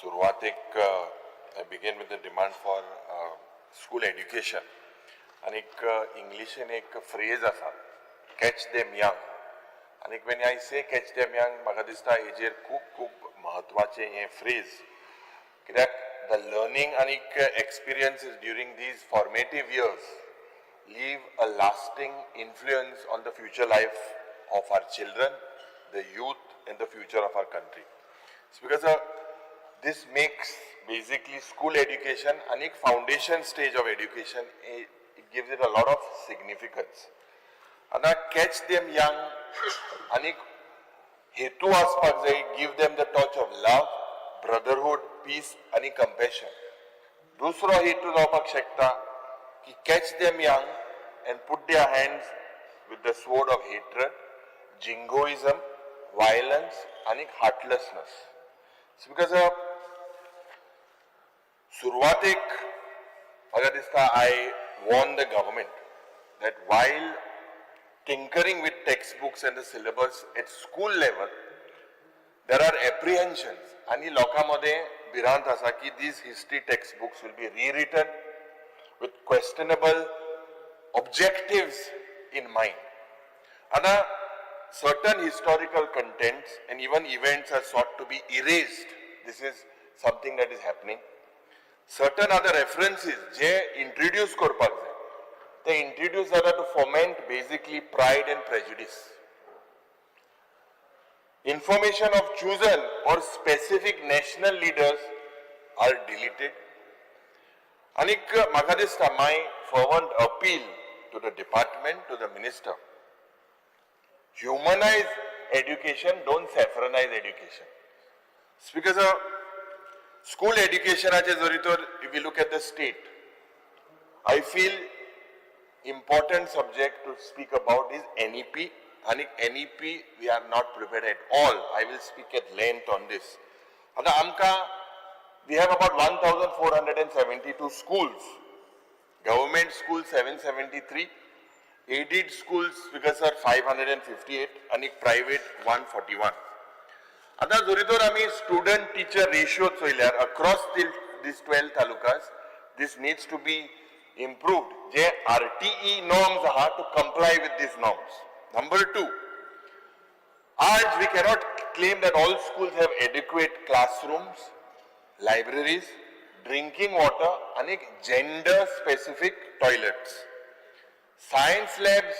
सुरवातेक I begin with the demand for school education. आनीक इंग्लिशीन एक फ्रेज आसा, कॅच देम यंग. आनीक when I say "catch them young", म्हाका दिसता हेजेर खूब खूब म्हत्वाचें हें फ्रेज, कित्याक the learning आनीक experiences during these formative years leave a lasting influence on the future life of our children, the youth, and the future of our country. It's because this makes basically school education and a foundation stage of education, it gives it a lot of significance. And catch them young, आनी हेतू आसपाक जाय, give them the touch of love, brotherhood, peace आनी compassion. दुसरो हेतू जावपाक शकता की catch them young and put their hands with the sword of hatred, jingoism, violence आनी हार्टलेसनेस. Because सुरवातेक म्हाका दिसता I warn the government that while tinkering with textbooks and the syllabus at school level, there are apprehensions आणि लोकां मदें भिरांत आसा की these history textbooks will be rewritten with questionable objectives in mind. आतां certain historical contents and even events are sought to be erased. This is something that is happening. Certain other references J introduce करपाक जाय ते introduce जाता to foment basically pride and prejudice. Information of chosen or specific national leaders are deleted. आनीक म्हाका दिसता, my fervent appeal to the department, to the minister, humanize education, don't saffronize education. Because school educationाचे जरी तर if you look at the state, I feel important subject to speak about is NEP. आणि NEP, we are not prepared at all. I will speak at length on this. आता आमकां we have about 1472 schools, government schools 773, aided schools because are 558 आणि private 141. आता जरी तर आमी student teacher ratio चोयल्यार across this 12 talukas, this needs to be improved J RTE norms आहा, to comply with these norms. Number two, आज we cannot claim that all schools have adequate classrooms, libraries, drinking water आणि gender specific toilets. Science labs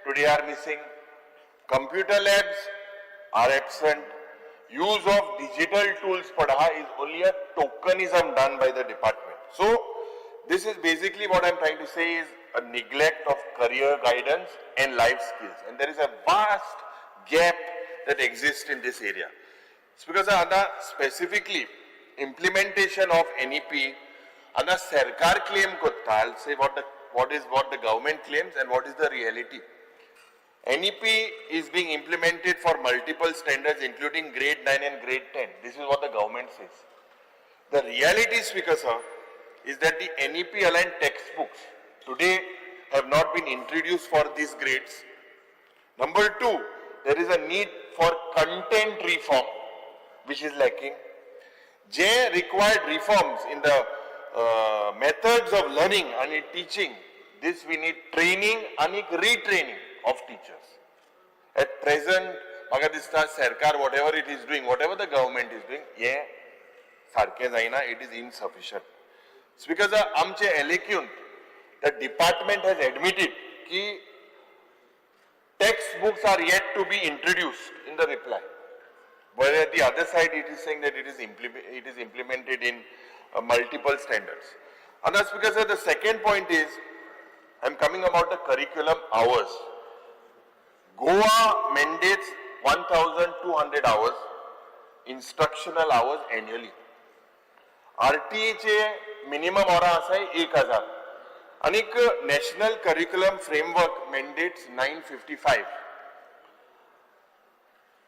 today are missing. Computer labs are absent. Use of digital tools पडा is only a tokenism done by the department. So, this is basically what I'm trying to say is a neglect of career guidance and life skills. And there is a vast gap that exists in this area. It's because आता specifically implementation of NEP, आता सरकार claim करता, I'll say what the government claims and what is the reality. NEP is being implemented for multiple standards, including grade 9 and grade 10. This is what the government says. The reality, Speaker sir, is that the NEP aligned textbooks today have not been introduced for these grades. Number two, there is a need for content reform, which is lacking. J required reforms in the methods of learning and in teaching. This we need training and retraining of teachers. At present, म्हाका दिसता सरकार, whatever it is doing, whatever the government is doing, हें सारकें जायना, it is insufficient. Because आमचे एलएक्यून the department has admitted की textbooks are yet to be introduced in the reply. But at the other side, it is saying that it is implemented in multiple standards. And that's because the second point is, I'm coming about the curriculum hours. Goa mandates 1200 hours, instructional hours annually. RTE चे minimum वरां आसा एक हजार आनीक National Curriculum Framework mandates 955.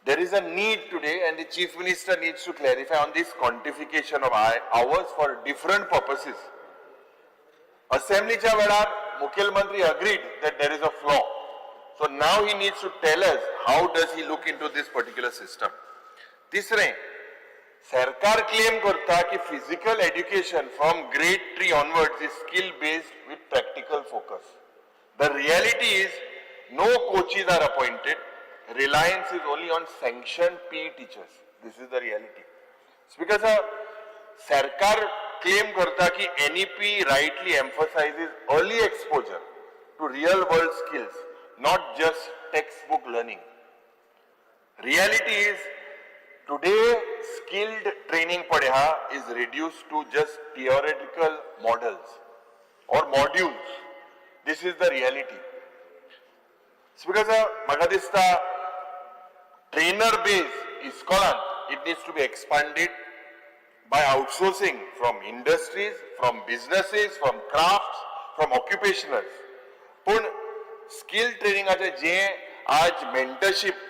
There is a need today, and the Chief Minister needs to clarify on this quantification of hours for different purposes. असेंब्लीच्या वेळार मुखेलमंत्री agreed that there is a flaw. So now he needs to tell us how does he look into this particular system. तिसरें, सरकार claim करता की physical education from grade 3 onwards is skill based with practical focus. The reality is no coaches are appointed. Reliance is only on sanctioned PE teachers. This is the reality. Speaker sir, सरकार claim करता की NEP rightly emphasizes early exposure to real world skills, not just textbook learning. Reality is today skilled training पडे हा is reduced to just theoretical models or modules. This is the reality. Speaker sir, म्हाका दिसता trainer base इस्कॉलान it needs to be expanded by outsourcing from industries, from businesses, from crafts, from occupationals. पूण skill ट्रेनिंगाचे जे आज मेंटरशीप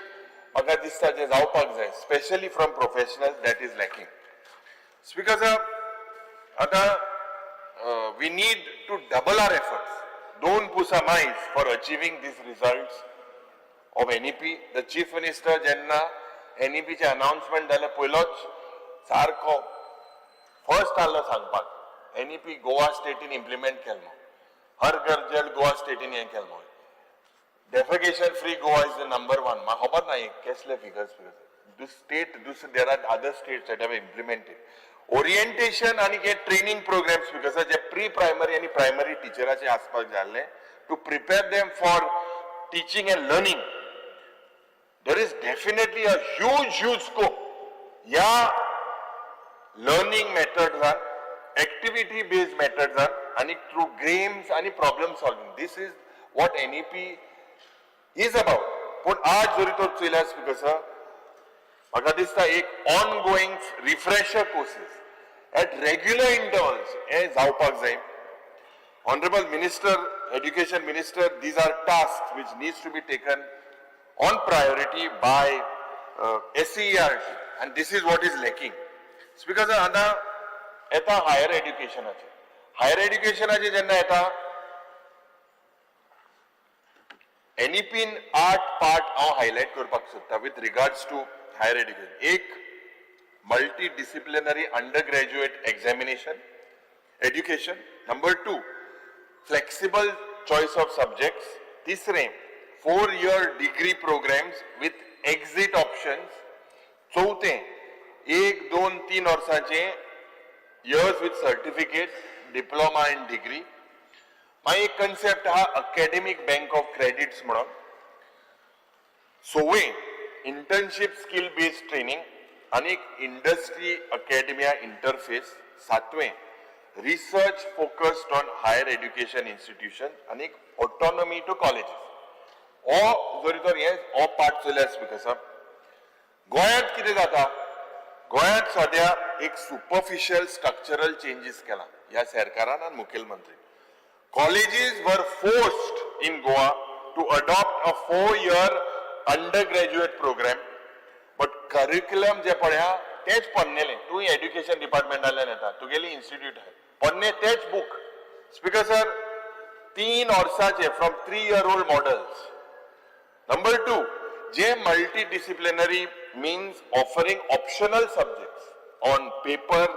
म्हाका दिसता जे जावपाक जाय, specially from professional, that is lacking. Speaker sir, आतां we need to double our efforts, दोन पुसा मायज, for achieving these results of NEP. The Chief Minister जेन्ना एनईपीचें अनाउन्समेंट जालें, पयलोच सारको फर्स्ट आहलो सांगपाक, एनईपी गोवा स्टेटीन इम्प्लिमेंट केल म्हूण, हर घर जल गोवा स्टेटीन हें केल म्हूण, defecation free Goa is the number one. म्हाका खबर ना केसले फिगर्स फिगर्स स्टेट दुसरे. There are other states that have implemented. Orientation आनी हे ट्रेनिंग प्रोग्राम्स because जे प्री प्रायमरी आनी प्रायमरी टिचराचे आसपाक जाल्ले to prepare them for teaching and learning, there is definitely a huge, huge scope. ह्या learning मेथड्सान, activity based मेथड्सान आनी through games आनी problem solving. This is what NEP is about. पूण आज जरी तर चोयल्यार, स्पीकर सर, म्हाका दिसता एक ongoing refresher courses at regular intervals हे जावपाक जाय. Honorable Minister, Education Minister, these are tasks which needs to be taken on priority by SCERT and this is what is lacking. Speaker sir, आतां येता higher एड्युकेशनाचे. Higher एड्युकेशनाचे जेन्ना येता, एनईपीन आठ part हांव highlight करपाक सोदता with regards to higher education. एक, multi disciplinary under graduate examination education. Number 2, flexible choice of subjects. तिसरें, 4 year degree programs with exit options. चौथें, एक दोन तीन वर्सांचे years with certificate, diploma and degree. मागीर एक कन्सेप्ट आहा अकॅडमिक बँक ऑफ क्रेडिट्स म्हणून. सवें, इंटर्नशीप स्कील बेस्ड ट्रेनिंग आनी इंडस्ट्री अकॅडमिया इंटरफेस. सातवें, research focused on higher education institution आनी ऑटोनॉमी टू कॉलेजीस. हो जरी तर हे हो पार्ट चोयल्यार, स्पीकर साहब, गोंयांत कितें जाता? गोंयांत सद्या एक सुपरफिशियल स्ट्रक्चरल चेंजीस केला ह्या सरकारान आनी मुखेलमंत्री. Colleges were forced in Goa to adopt a 4 year undergraduate program, but curriculum जे पळया तेच पोन्नेले. तूं एड्युकेशन डिपार्टमेंटांतल्यान येता, तुगेली इन्स्टिट्यूट आहा, पोन्ने तेच बूक. स्पीकर सर, तीन वर्साचे from 3 year old models. Number 2, J multi disciplinary means offering optional subjects on paper.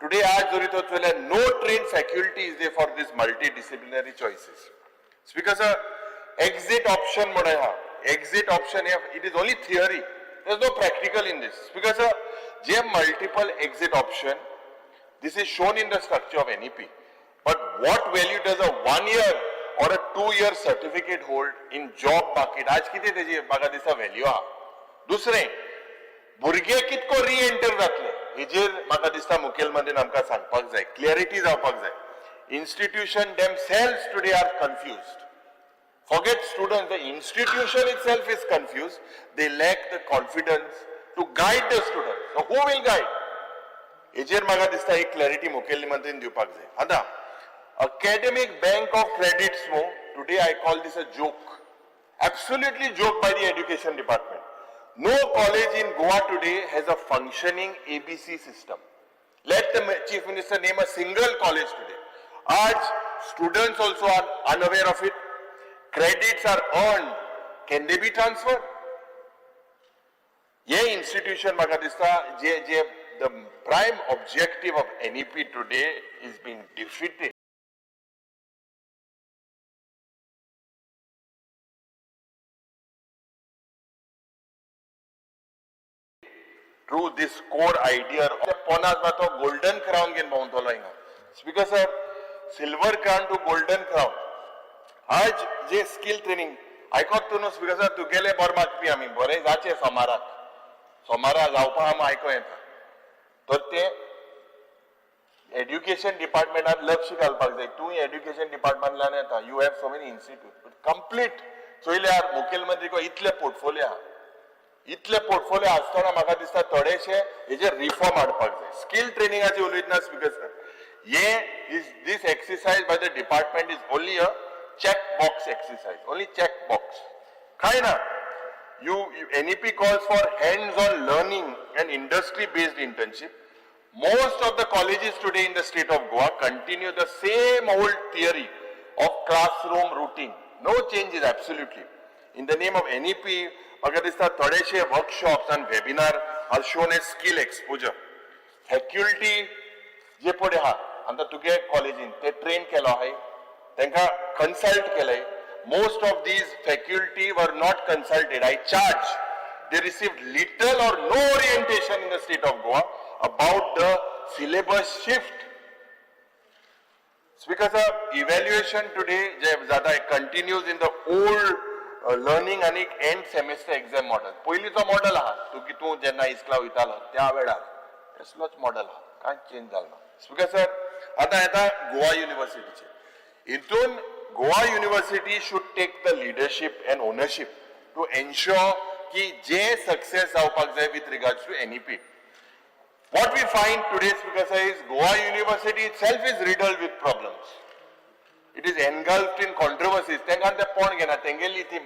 Today आज जरी तो चोयल्यार no trained faculty is there for this multi disciplinary choices. Speaker sir, exit option म्हणून आहा. Exit option hey it is only theory, there is no practical in this. Speaker sir, J multiple exit option, this is shown in the structure of NEP. But what value does a 1 year or a 2 year certificate hold in job market? आज कितें तेजी म्हाका दिसता value आहा? दुसरें, भुरगे कितको रिएंटर जातले हेजेर म्हाका दिसता मुखेलमंत्रीन आमकां सांगपाक जाय, क्लियरिटी जावपाक जाय. Institution themselves today are confused. Forget students, the institution itself is confused. They lack the confidence to guide the students. So who will guide? हेजेर म्हाका दिसता एक क्लॅरिटी मुखेलमंत्रीन दिवपाक जाय. आतां academic bank of credits न्हू, today I call this a joke, absolutely joke by the education department. No college in Goa today has a functioning ABC system. Let the Chief Minister name a single college today. आज students also are unaware of it. Credits are earned. Can they be transferred? हे institution म्हाका दिसता जे जे the prime objective of NEP today is being defeated through this core idea. पोनास तो golden crown घेवन भोंवतलो हिंगा. Speaker sir, silver crown to golden crown. आज जे skill training आयकोत तूं न्हू speaker sir, तुगेले बरें मागपी आमी बरें जाचें सोमाराक, सोमारा जावपा आमी आयको येता. तर तें एड्युकेशन डिपार्टमेंटान लक्ष घालपाक जाय. तूं एड्युकेशन डिपार्टमेंटान येता, you have so many institute complete चोयल्यार मुखेलमंत्री को इतले पोर्टफोलियो आहा, इतले पोर्टफोलियो आसतना म्हाका दिसता थोडेशे हेजेर रिफॉर्म हाडपाक जाय. स्कील ट्रेनिंगाची उलयतना स्पीकर सर, हे is this exercise by the department is only a check box exercise, only check box. काय ना, you NEP calls for hands on learning and industry based internship. Most of the colleges today in the state of Goa continue the same old theory of classroom routine. No changes absolutely. In the name of NEP, म्हाका दिसता थोडेशे workshops and webinar are shown as skill exposure. Faculty जे पळय आहा आतां तुगे कॉलेजीन ते train केलो आहाय, तांकां कन्सल्ट केलें. Most of these faculty were not consulted. I charge they received little or no orientation in the state of Goa about the syllabus shift. Speaker sir, evaluation today जे जाता continues in the old learning आनी end semester exam model. पयलींचो model आहा, तूं की तूं जेन्ना इस्कला वयतालो त्या वेळार तसलोच मॉडेल आहा, कांयच चेंज जालो ना. स्पीकर सर, आतां येता गोवा युनिवर्सिटीचे. हितून Goa University should take the leadership and ownership to ensure की जे सक्सेस जावपाक जाय with regards to NEP. What we find today, Speaker sir, is Goa University itself is riddled with problems. It is engulfed in controversies. तांकां ते पोण घेना, तेंगेली ती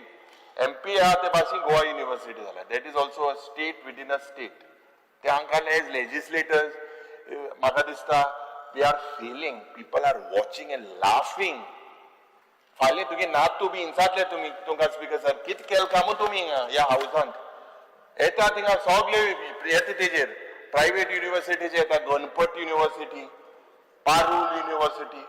MP आहा ते भाशेन गोवा युनिवर्सिटी जाल्या. That is also a state within a state. ते हांकां एज लेजिस्लेटर्स म्हाका दिसता we are failing. People are watching and laughing. फाल्यां तुगे नातू बी इन्सातले तुमी तुमकां स्पीकर सर, कितें केलें कामू तुमी हिंगा ह्या हावसांत येता थिंगा सगळे येता तेजेर प्रायवेट युनिवर्सिटीचे येता, Ganpat university, Parul university,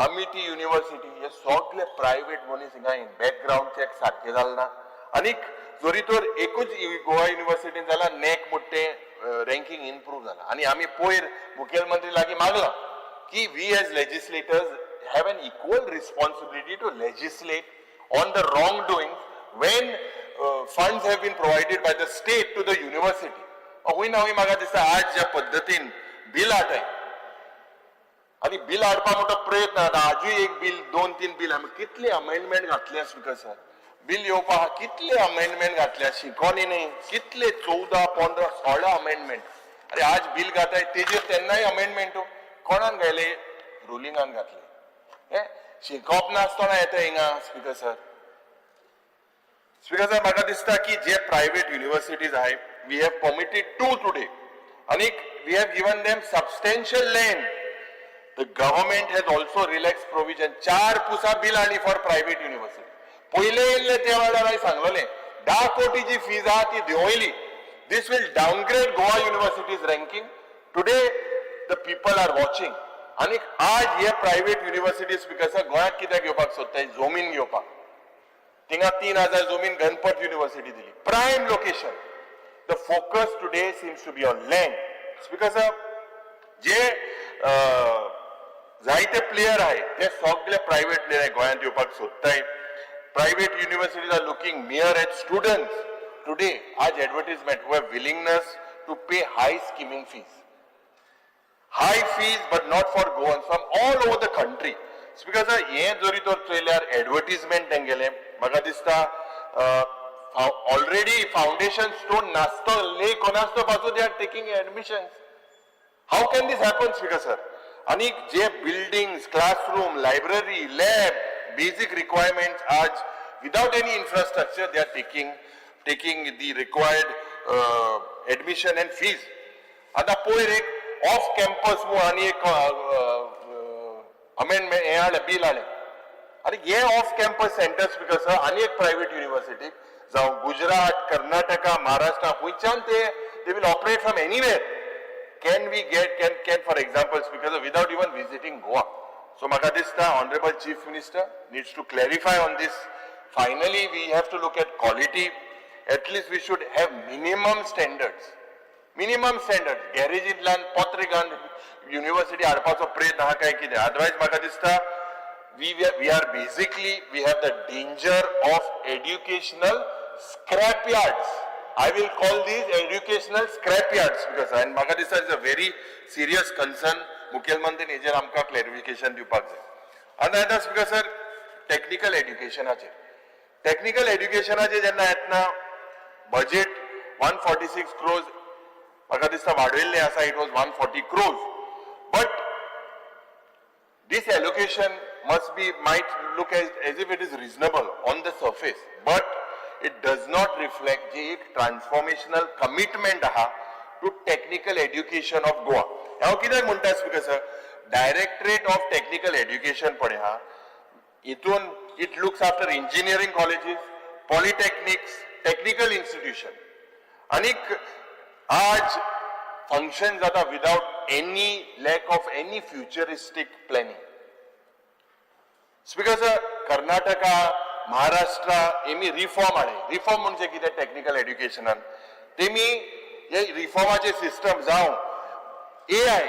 Amity university, हे सगळे प्रायवेट मनीस हिंगा बॅकग्रावंड चॅक सारकें जालें ना. आनीक जरी तर एकूच गोवा युनिवर्सिटीन जाल्यार नॅक म्हणटा तें रँकींग इम्प्रूव जाला. आनी आमी पयर मुखेलमंत्री लागीं मागलां की we as legislators have an equal responsibility to legislate on the wrong doing when funds have been provided by the state to the university. हूंय ना हूंय म्हाका दिसता आज ज्या पद्दतीन बिल हाडटाय आनी बिल हाडपा मोठो प्रयत्न जाता. आजूय एक बिल, दोन तीन बिल, आमी कितले अमेंडमेंट घातले स्पीकर सर, बिल येवपा आहा कितले अमेंडमेंट घातल्या शिकोनी न्ही, कितले 14 15 16 अमेंडमेंट. अरे आज बिल घाताय तेजेर तेन्नाय अमेंडमेंट कोणान घायले, रुलिंगान घातले. हे शिकप नासतना येता हिंगा स्पीकर सर. स्पीकर सर, म्हाका दिसता की जे प्रायव्हेट युनिव्हर्सिटीज आहे, we have permitted two today आनीक we have given them substantial land. The government has also relax provision. चार पुसा बिल हाडली फॉर प्रायव्हेट युनिव्हर्सिटी. पयले येयल्ले त्या वेळार हांवें सांगलेलें, 10 कोटीची फीज आहा ती देंवयली. This will downgrade Goa University's ranking. Today the people are watching. आनी आज हे प्रायव्हेट युनिव्हर्सिटी, स्पीकर सर, गोंयांत कित्याक घेवपाक सोदताय? जमीन घेवपाक. थिंगा 3000 जमीन गणपत युनिव्हर्सिटी दिली, prime location. The focus today seems to be on land. Speaker sir, जे जायते प्लेयर आहे ते सगळे प्रायव्हेट प्लेयर आहे गोंयांत येवपाक सोदताय. Private universities are looking mere at students today. आज advertisement who have willingness to pay high skimming fees, high fees, but not for Goans, from all over the country. Speaker sir, हे जरी तर चोयल्यार advertisement तेंगेलें म्हाका दिसता already foundation stone नासतो, ले कोणाचो पासून they are taking admission. How can this happen, Speaker sir? आणि जे buildings, classroom, library, lab, basic requirement आज without any infrastructure they are taking the required admission and fees. आता पयर एक off campus म्हणून आनी एक अमेंडमेंट हें हाडलें, बील हाडलें. आनी हे off campus centre, Speaker sir, आनी एक प्रायव्हेट युनिव्हर्सिटी जावं गुजरात, कर्नाटका, महाराष्ट्रा, खंयच्यान ते they will operate from anywhere. Can we get can for example, because without even visiting Goa? So म्हाका दिसता Honourable Chief Minister needs to clarify on this. Finally, we have to look at quality. At least we should have minimum standards, minimum standard. गॅरेजींतल्यान पत्रे घालून university हाडपाचो प्रयत्न आहा काय कितें? Otherwise म्हाका दिसता we are basically, we have the danger of educational scrap yards. I will call these educational scrap yards because, and म्हाका दिसता, is a very serious concern. मुखेलमंत्रीन हेजेर आमकां क्लॅरिफिकेशन दिवपाक जाय. आनी आतां, स्पीकर सर, टॅक्निकल एड्युकेशनाचेर, टॅक्निकल एड्युकेशनाचेर जेन्ना येतना, budget 146 crores म्हाका दिसता वाडयल्लें आसा. It was 140 crores, but this allocation must be might look as if it is reasonable on the surface, but it does not reflect जी एक transformational commitment आहा to technical education of Goa. हांव कित्याक म्हणटा, Speaker sir, Directorate of Technical Education पळय हा, हितून it looks after engineering colleges, polytechnics, technical institution. आनीक आज फंक्शन जाता without any lack of any futuristic planning. Speaker sir, Karnataka, Maharashtra हेमी रिफॉर्म हाडले. रिफॉर्म म्हणजे कितें? टेक्निकल एड्युकेशनान तेमी हे रिफॉर्माचे सिस्टम जावं AI,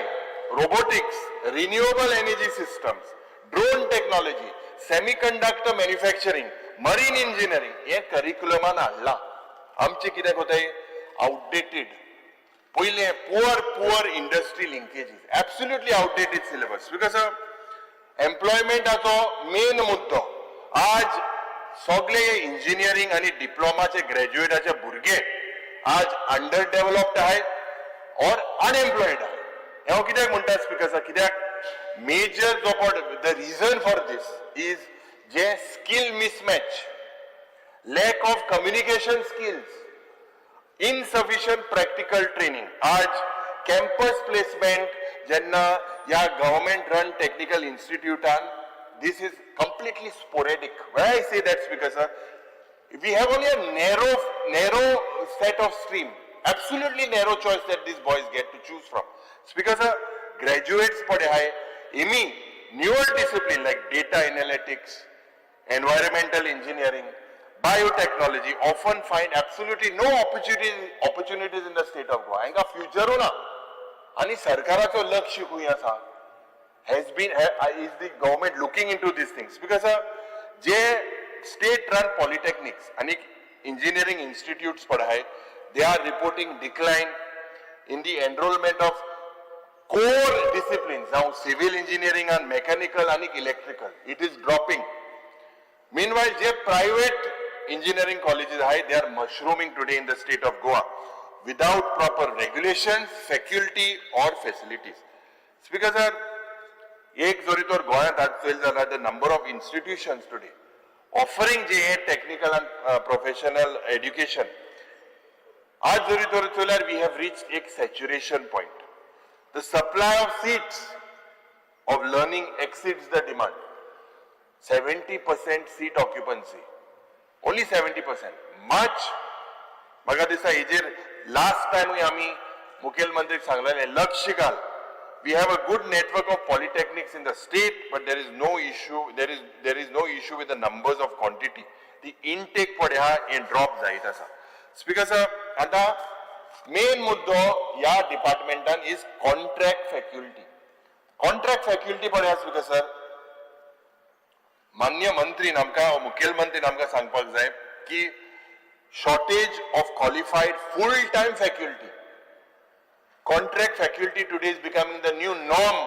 robotics, renewable energy systems, drone technology, semiconductor manufacturing, marine engineering हे करिक्युलमान हाडलां. आमचें कितें कोताय? आउटडेटेड पयलें, poor industry linkages, absolutely outdated syllabus. Because एम्प्लॉयमेंटाचो main मुद्दो, आज सगळे इंजिनियरींग आनी डिप्लोमाचे ग्रॅज्युएटाचे भुरगे आज अंडर डेव्हलप्ड आहाय ऑर अनएम्प्लॉयड आहाय. हांव कित्याक म्हणटा, स्पीकर सर, कित्याक मेजर जो पण the reason for this is J skill mismatch, lack of communication skills, insufficient practical training. आज कॅम्पस प्लेसमेंट जेन्ना ह्या गव्हर्मेंट रन टेक्निकल इन्स्टिट्यूटान, this is completely sporadic. Why I say that, Speaker sir? We have only a narrow set of stream, absolutely narrow choice that these boys get to choose from. Speaker sir, graduates पडे हाय Emmy newer discipline like data analytics, environmental engineering, biotechnology often find absolutely no opportunities in the state of Goa. हांकां फ्युचरू ना आनी सरकाराचो लक्ष खंय आसा? Has been is the government looking into these things? Because J state run polytechnics आणि engineering institutes पळय, they are reporting decline in the enrollment of core disciplines now, civil engineering and mechanical and electrical. It is dropping. Meanwhile, J private engineering colleges आहे, they are mushrooming today in the state of Goa without proper regulations, faculty or facilities. Speaker sir, एक जरी तर गोंयांत आज चोयलें जाल्यार, the number of institutions today offering J hey technical and professional education, आज जरी तर चोयल्यार, we have reach एक saturation point. The supply of seats of learning exceeds the demand. 70% seat occupancy, only 70%. Much म्हाका दिसता हेजेर लास्ट टायमूय आमी मुखेलमंत्रीक सांगलेलें, लक्ष घाल. We have a good network of polytechnics in the state, but there is no issue, there is no issue with the numbers of quantity. The intake पळय आहा, हें ड्रॉप जायत आसा. स्पीकर सर, आतां मेन मुद्दो ह्या डिपार्टमेंटान is contract faculty. Contract faculty पळय, speaker sir, मान्य मंत्रीन आमकां, मुखेलमंत्रीन आमकां सांगपाक जाय की shortage of qualified full time faculty. Contract faculty today is becoming the new norm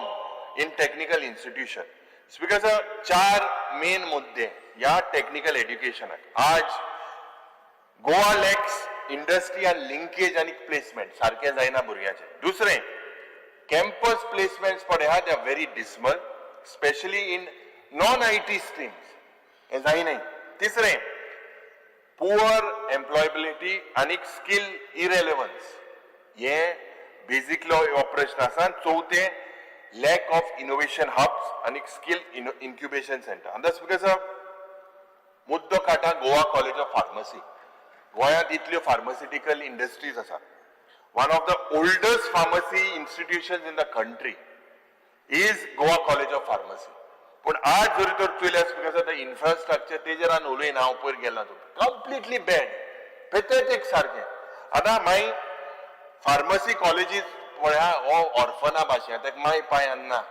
in technical institution. Speaker sir, चार मेन मुद्दे ह्या टेक्निकल एड्युकेशनाक. आज गोवा लॅक्स इंडस्ट्री आनी लिंकेज आनी प्लेसमेंट सारकें जायना भुरग्याचें. दुसरें, कॅम्पस प्लेसमेंट्स पळय आहा, they are very dismal, specially in non IT streams. हें जायनाय. तिसरें, पुअर एम्प्लॉयबिलिटी आनी स्कील इरेलेवन्स, हे बेसिकली हो प्रश्न आसा. आनी चवथें, लॅक ऑफ इनोवेशन हब्स आनी स्कील इन्क्युबेशन सेंटर. आनी स्पीकर सर, मुद्दो काडटा गोवा कॉलेज ऑफ फार्मसी. गोंयांत इतल्यो फार्मास्युटिकल इंडस्ट्रीज आसात. One of the oldest pharmacy institution in the country is Goa College of Pharmacy. पूण आज जरी तर चोयल्यार, स्पीकर, the infrastructure, तेजेर आनी उलयना हांव. पयर गेला तूं, कम्प्लिटली बॅड, पेथेटीक सारकें. आतां मागीर फार्मसी कॉलेजीस पळया, हो ऑर्फना भाशेन, ताका माय पाय ना.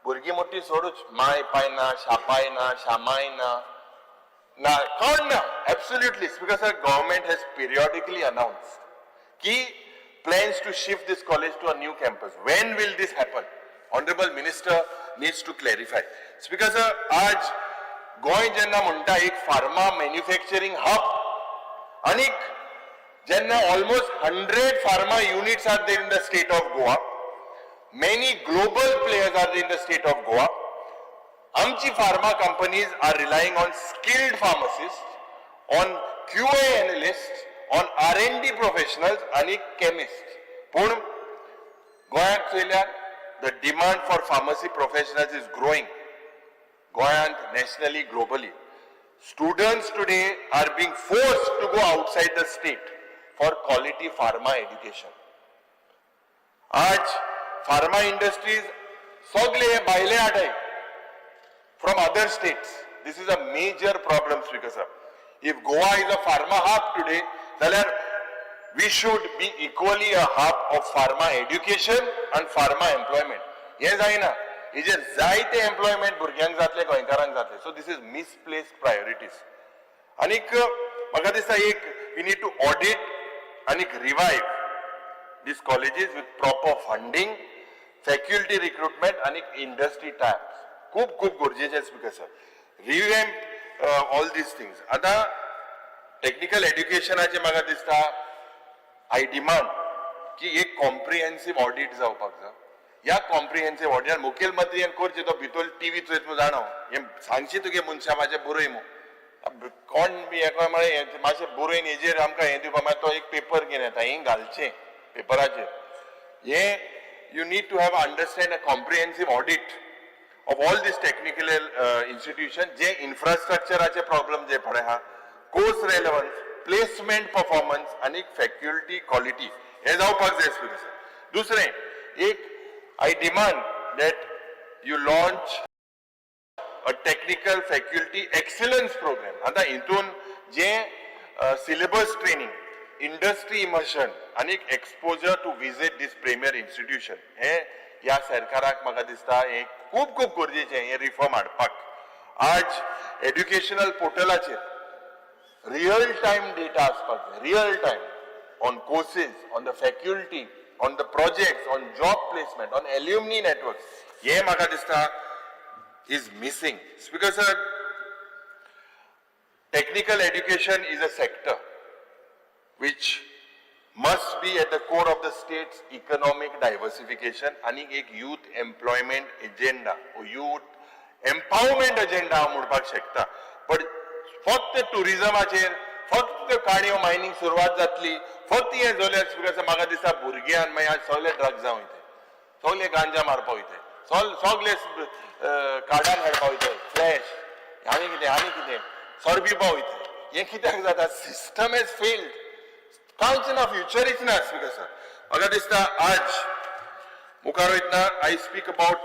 भुरगीं मोठी सोडूच, माय पाय ना, शापाय ना, शामाय ना, ना कोण ना. Absolutely, because government has periodically announce की plans to shift this college to a new campus. When will this happen? Honorable Minister needs to clarify. Speaker sir, आज गोंय जेन्ना म्हणटा एक फार्मा मॅन्युफॅक्चरींग हब आनीक जेन्ना almost 100 pharma units are there in the state of Goa, many global players are in the state of Goa, आमची pharma companies are relying on skilled pharmacist, on QA analyst, on R&D professionals आनी chemist. पूण गोंयांत चोयल्यार the demand for pharmacy professionals is growing गोंयांत, nationally, globally. Students today are being forced to go outside the state for quality pharma education. आज pharma industries सगळे हे भायले हाडाय from other states. This is a major problem, Speaker sir. If Goa is a pharma hub today, जाल्यार we should be equally a hub of pharma education and pharma employment. हे जायना. हेजेर जायते employment भुरग्यांक जातले, गोंयकारांक जातले. So this is misplaced priorities. आनीक म्हाका दिसता एक we need to audit आनीक revive these colleges with proper funding, faculty recruitment आणि इंडस्ट्री टायअप्स खूप खूप गरजेचे. Speaker sir, revamp all these things. आता टेक्निकल एड्युकेशनाचे म्हाका दिसता I demand की एक कॉम्प्रिहेन्सिव ऑडिट जावपाक जाय. ह्या कॉम्प्रिहेन्सिव ऑडिटान मुखेलमंत्र्यान करचे. तो भितर टिव्ही चोयत मू जाणा, हें सांगशी तुगे मनशा म्हाजें बरय मू कोण बी एका म्हळें मातशें बरोवन हेजेर आमकां हें दिवपा. मागीर तो एक पेपर घेवन येता, हें घालचें पेपराचेर हें. You need to have understand a comprehensive audit of all this technical institution, जे इन्फ्रास्ट्रक्चराचे प्रॉब्लम जे पळय आहा, कोर्स रेलेवन्स, प्लेसमेंट परफॉर्मन्स आनी फॅक्युल्टी क्वालिटी, हे जावपाक जाय, स्पीकर सर. दुसरें एक, I demand that you launch a technical faculty excellence program. आता हितून जे सिलेबस ट्रेनिंग, इंडस्ट्री इमर्शन आनी exposure to visit this premier institution, हे ह्या सरकाराक म्हाका दिसता हे खूब खूब गरजेचें, हे रिफॉर्म हाडपाक. आज एड्युकेशनल पोर्टलाचेर रियल टायम डेटा आसपाक जाय, real time on courses, on the faculty, on the project, on job placement, on alumni network. हे म्हाका दिसता is missing. Speaker sir, technical education is a sector which must be at the core of the state's economic diversification आणि एक youth employment agenda, youth empowerment agenda हांव म्हणपाक शकता. पण फक्त टुरिझमाचेर, फक्त काणयो मायनींग सुरवात जातली, फक्त हें जाल्यार, स्पीकर, म्हाका दिसता भुरग्यान मागीर आज सगळे ड्रग्सां वयता, सगळे गांजा मारपा वयता, सगळे कार्डान खेळपा वयता, फ्लॅश आनी कितें आनी कितें, सोरो पिवपा वयता. हें कित्याक जाता? System has failed. कांयच ना, फ्युचरीच ना. स्पीकर सर, म्हाका दिसता आज मुखार वयतना I speak about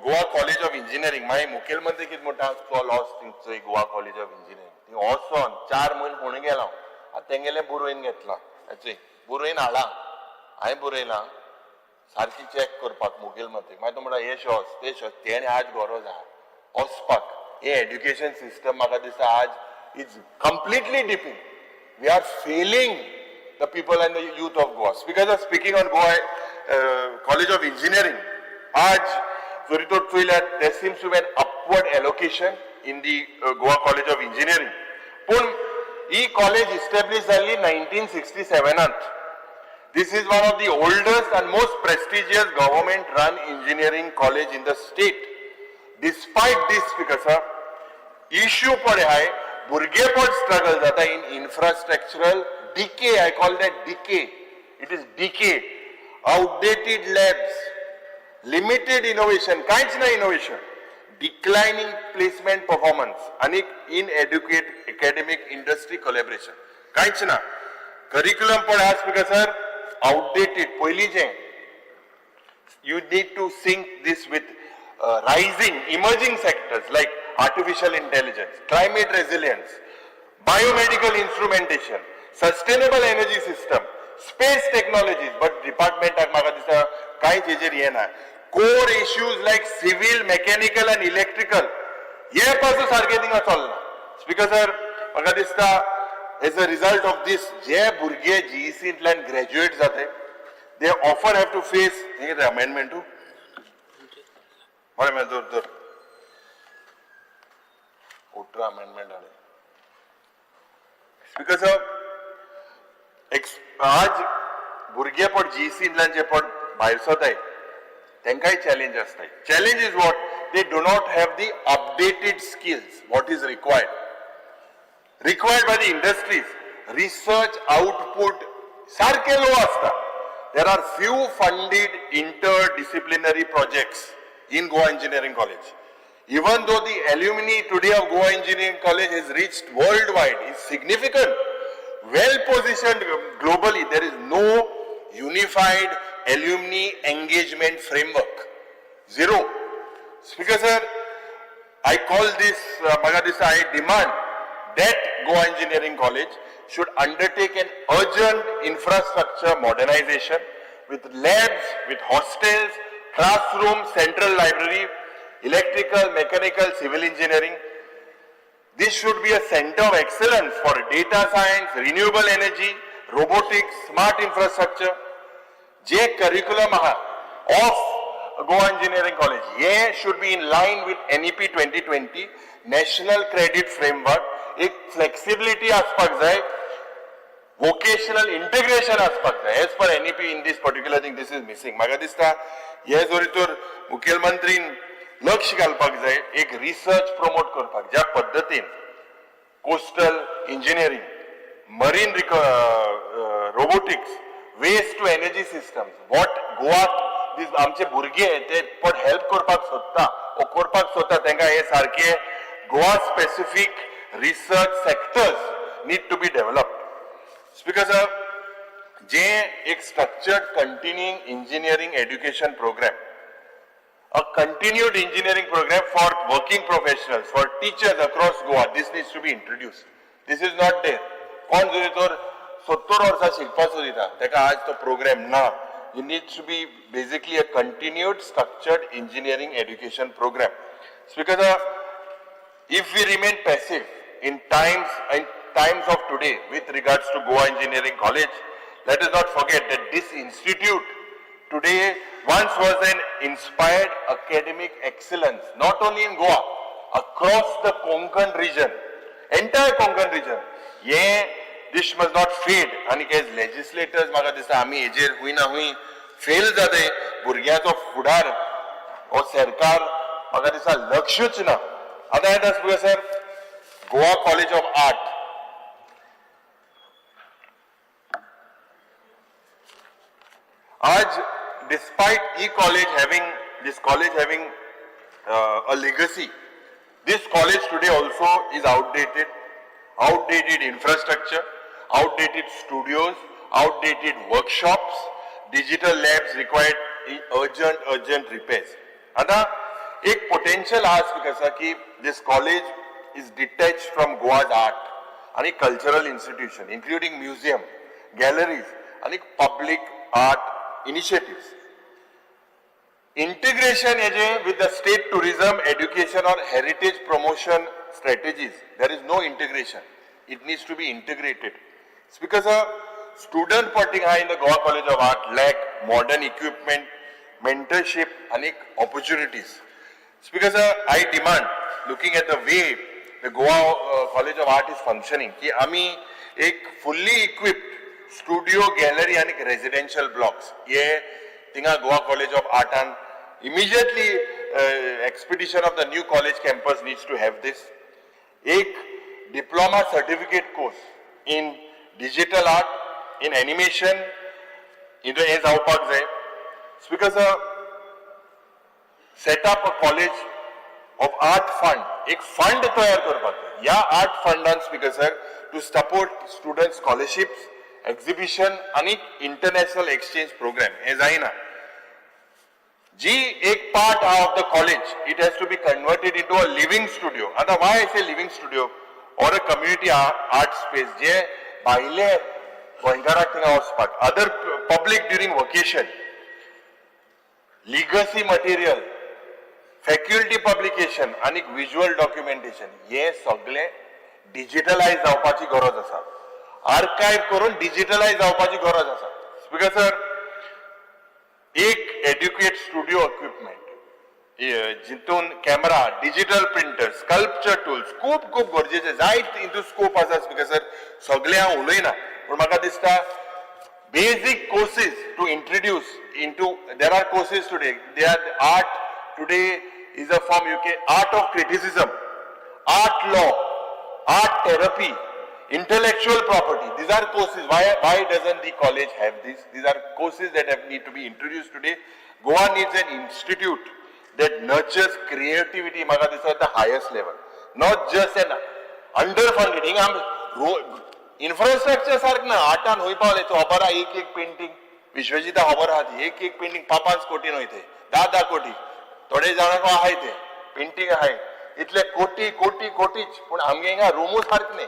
Goa College of Engineering. मागीर मुखेलमंत्री कितें म्हणटा, चल वच थंय गोवा कॉलेज ऑफ इंजिनियरींग. थंय वचोन 4 म्हयने फोंड गेला हांव. आतां तेंगेलें बरोवन घेतलां, चोय, बरोवन हाडलां हांवें, बरयलां सारकी चॅक करपाक मुखेलमंत्री. मागीर तो म्हणटा हे शॉस ते शॉस, तेणें आज गरज आहा वचपाक. हे एड्युकेशन सिस्टम म्हाका दिसता आज is completely dipping. We are failing the people and the youth of Goa. Because of speaking on Goa College of Engineering, आज जरी तर चोयल्यार there seems to be an upward allocation in the Goa College of Engineering. पूण ही college establish जाल्ली 1967नात. This is one of the oldest and most prestigious government run engineering college in the state. Despite this, Speaker sir, issue पळय हाय, भुरगेपण struggle जाता in infrastructural decay. I call that decay. It is decay, outdated labs, limited innovation, कांयच ना innovation, डिक्लायनिंग placement performance आनी इनएड्युकेट academic industry collaboration, कांयच ना. Curriculum पळय, speaker sir. outdated पयलींचें you need to sync this with rising emerging sectors like artificial intelligence, climate resilience, biomedical instrumentation, sustainable energy system, space technologies. But department म्हाका दिसता कांयच हेजेर हें ना. Core issues like civil, mechanical and electrical हे पासून सारकें थिंगा चलना. स्पीकर सर, म्हाका दिसता as a result of this जे भुरगे जीईसींतल्यान ग्रॅज्युएट जाते they often have to face हें कितें अमेंडमेंटू बरें मागीर धर धर 18 अमेंडमेंट हाडले. स्पीकर सर, आज भुरगे पण जीईसींतल्यान जे पण भायर सरताय तांकांय चॅलेंज आसता. Challenge is what they do not have the updated skills what is required by the industries. Research output सारके लो आसता. There are few funded interdisciplinary projects in Goa Engineering College. Even though the alumni today of Goa Engineering College has reached worldwide, is significant, well positioned globally, there is no unified alumni engagement framework. Zero. Speaker sir, I call this, म्हाका दिसता I demand that Goa Engineering College should undertake an urgent infrastructure modernization with labs, with hostels, classrooms, central library, electrical, mechanical, civil engineering. This should be a center of excellence for data science, renewable energy, robotics, smart infrastructure. J curriculum आहा of Goa Engineering College hey should be in line with NEP 2020, National Credit Framework. एक flexibility आसपाक जाय, vocational integration आसपाक जाय as per NEP. In this particular thing, this is missing. म्हाका दिसता हे जरी तर मुखेलमंत्रीन लक्ष घालपाक जाय एक रिसर्च प्रमोट करपाक, ज्या पद्दतीन coastal engineering, marine robotics, waste to energy systems, what Goa this आमचे भुरगे ते पण हेल्प करपाक सोदता ओ करपाक सोदता, तांकां हे सारके Goa specific research sectors need to be developed. Speaker sir, जे एक structured continuing engineering education program, a continued engineering program for working professionals, for teachers across Goa, this needs to be introduced. This is not there. कोण जरी तर 70 वर्सां शिकपाक सोदिता ताका आज तो programme ना. It needs to be basically a continued structured engineering education program. Speaker, if we remain passive in times of today with regards to Goa Engineering College, let us not forget that this institute today once was an inspired academic excellence, not only in Goa, across the Konkan region, entire Konkan region. Ye this must not fade. आनी as legislators म्हाका दिसता आमी हेजेर हुंय ना हुंय fail जाते. भुरग्याचो फुडार हो सरकार म्हाका दिसता लक्षूच ना. आतां येता sir, Goa College of Art. आज despite e college having this college having a legacy, this college today also is outdated. Outdated infrastructure, outdated studios, outdated workshops, digital labs required urgent repairs. आता एक potential आज आसा की this college is detached from Goa's art आणि cultural institution, including museum, galleries आणि public art initiatives. Integration हेजे with the state tourism, education or heritage promotion strategies, there is no integration. It needs to be integrated. It's because a student parting high in the Goa College of Art lack modern equipment, mentorship and opportunities. It's because I demand, looking at the way the Goa College of Art is functioning, की आमी एक fully equipped studio, gallery आणि residential blocks हे थिंगा Goa college of आर्टान immediately expedition of the new college campus needs to have this. एक diploma certificate course in digital art, in animation, हें जावपाक जाय. Speaker sir, set up a College of Art fund, एक fund तयार करपाक जाय. ह्या आर्ट फंडान, speaker sir, to support student scholarships exhibition आनी इंटरनॅशनल एक्सचेंज प्रोग्राम हे जायना. जी एक पार्ट आहा of the college, it has to be converted into a living studio. आतां why I say living studio or a community art space, जे भायले गोंयकाराक थिंगा वचपाक, other public during vacation, legacy material, faculty publication आनी visual documentation हे सगळे डिजिटलायज जावपाची गरज आसा. आर्कायव करून डिजिटलायज जावपाची गरज आसा. स्पीकर सर, एक एड्युकेट स्टुडिओ इक्विपमेंट जितून camera, digital printer, sculpture tools खूब खूब गरजेचे. जायत हितून स्कोप आसा स्पीकर सर, सगळे हांव उलयना, पूण म्हाका दिसता basic courses to introduce into, there are courses today, they are art today is a form, you can art of criticism, art law, art therapy, intellectual property. These are courses. Why doesn't the college have this? These are courses that have need to be introduced today. Goa needs an institute that nurtures creativity, म्हाका दिसता, at the highest level, not just an underfunded. हिंगा infrastructure सारकें ना. आर्टान खंय पावले तूं खबर आहा? एक एक पेंटींग, विश्वजिता खबर आहा ती, एक एक पेंटींग पांच पांच कोटी न्हय ते, धा धा कोटी. थोडे जाणांक आहाय ते पेंटींग आहाय, इतले कोटी कोटी कोटीच. पूण आमगे हिंगा रुमूच सारकें न्ही.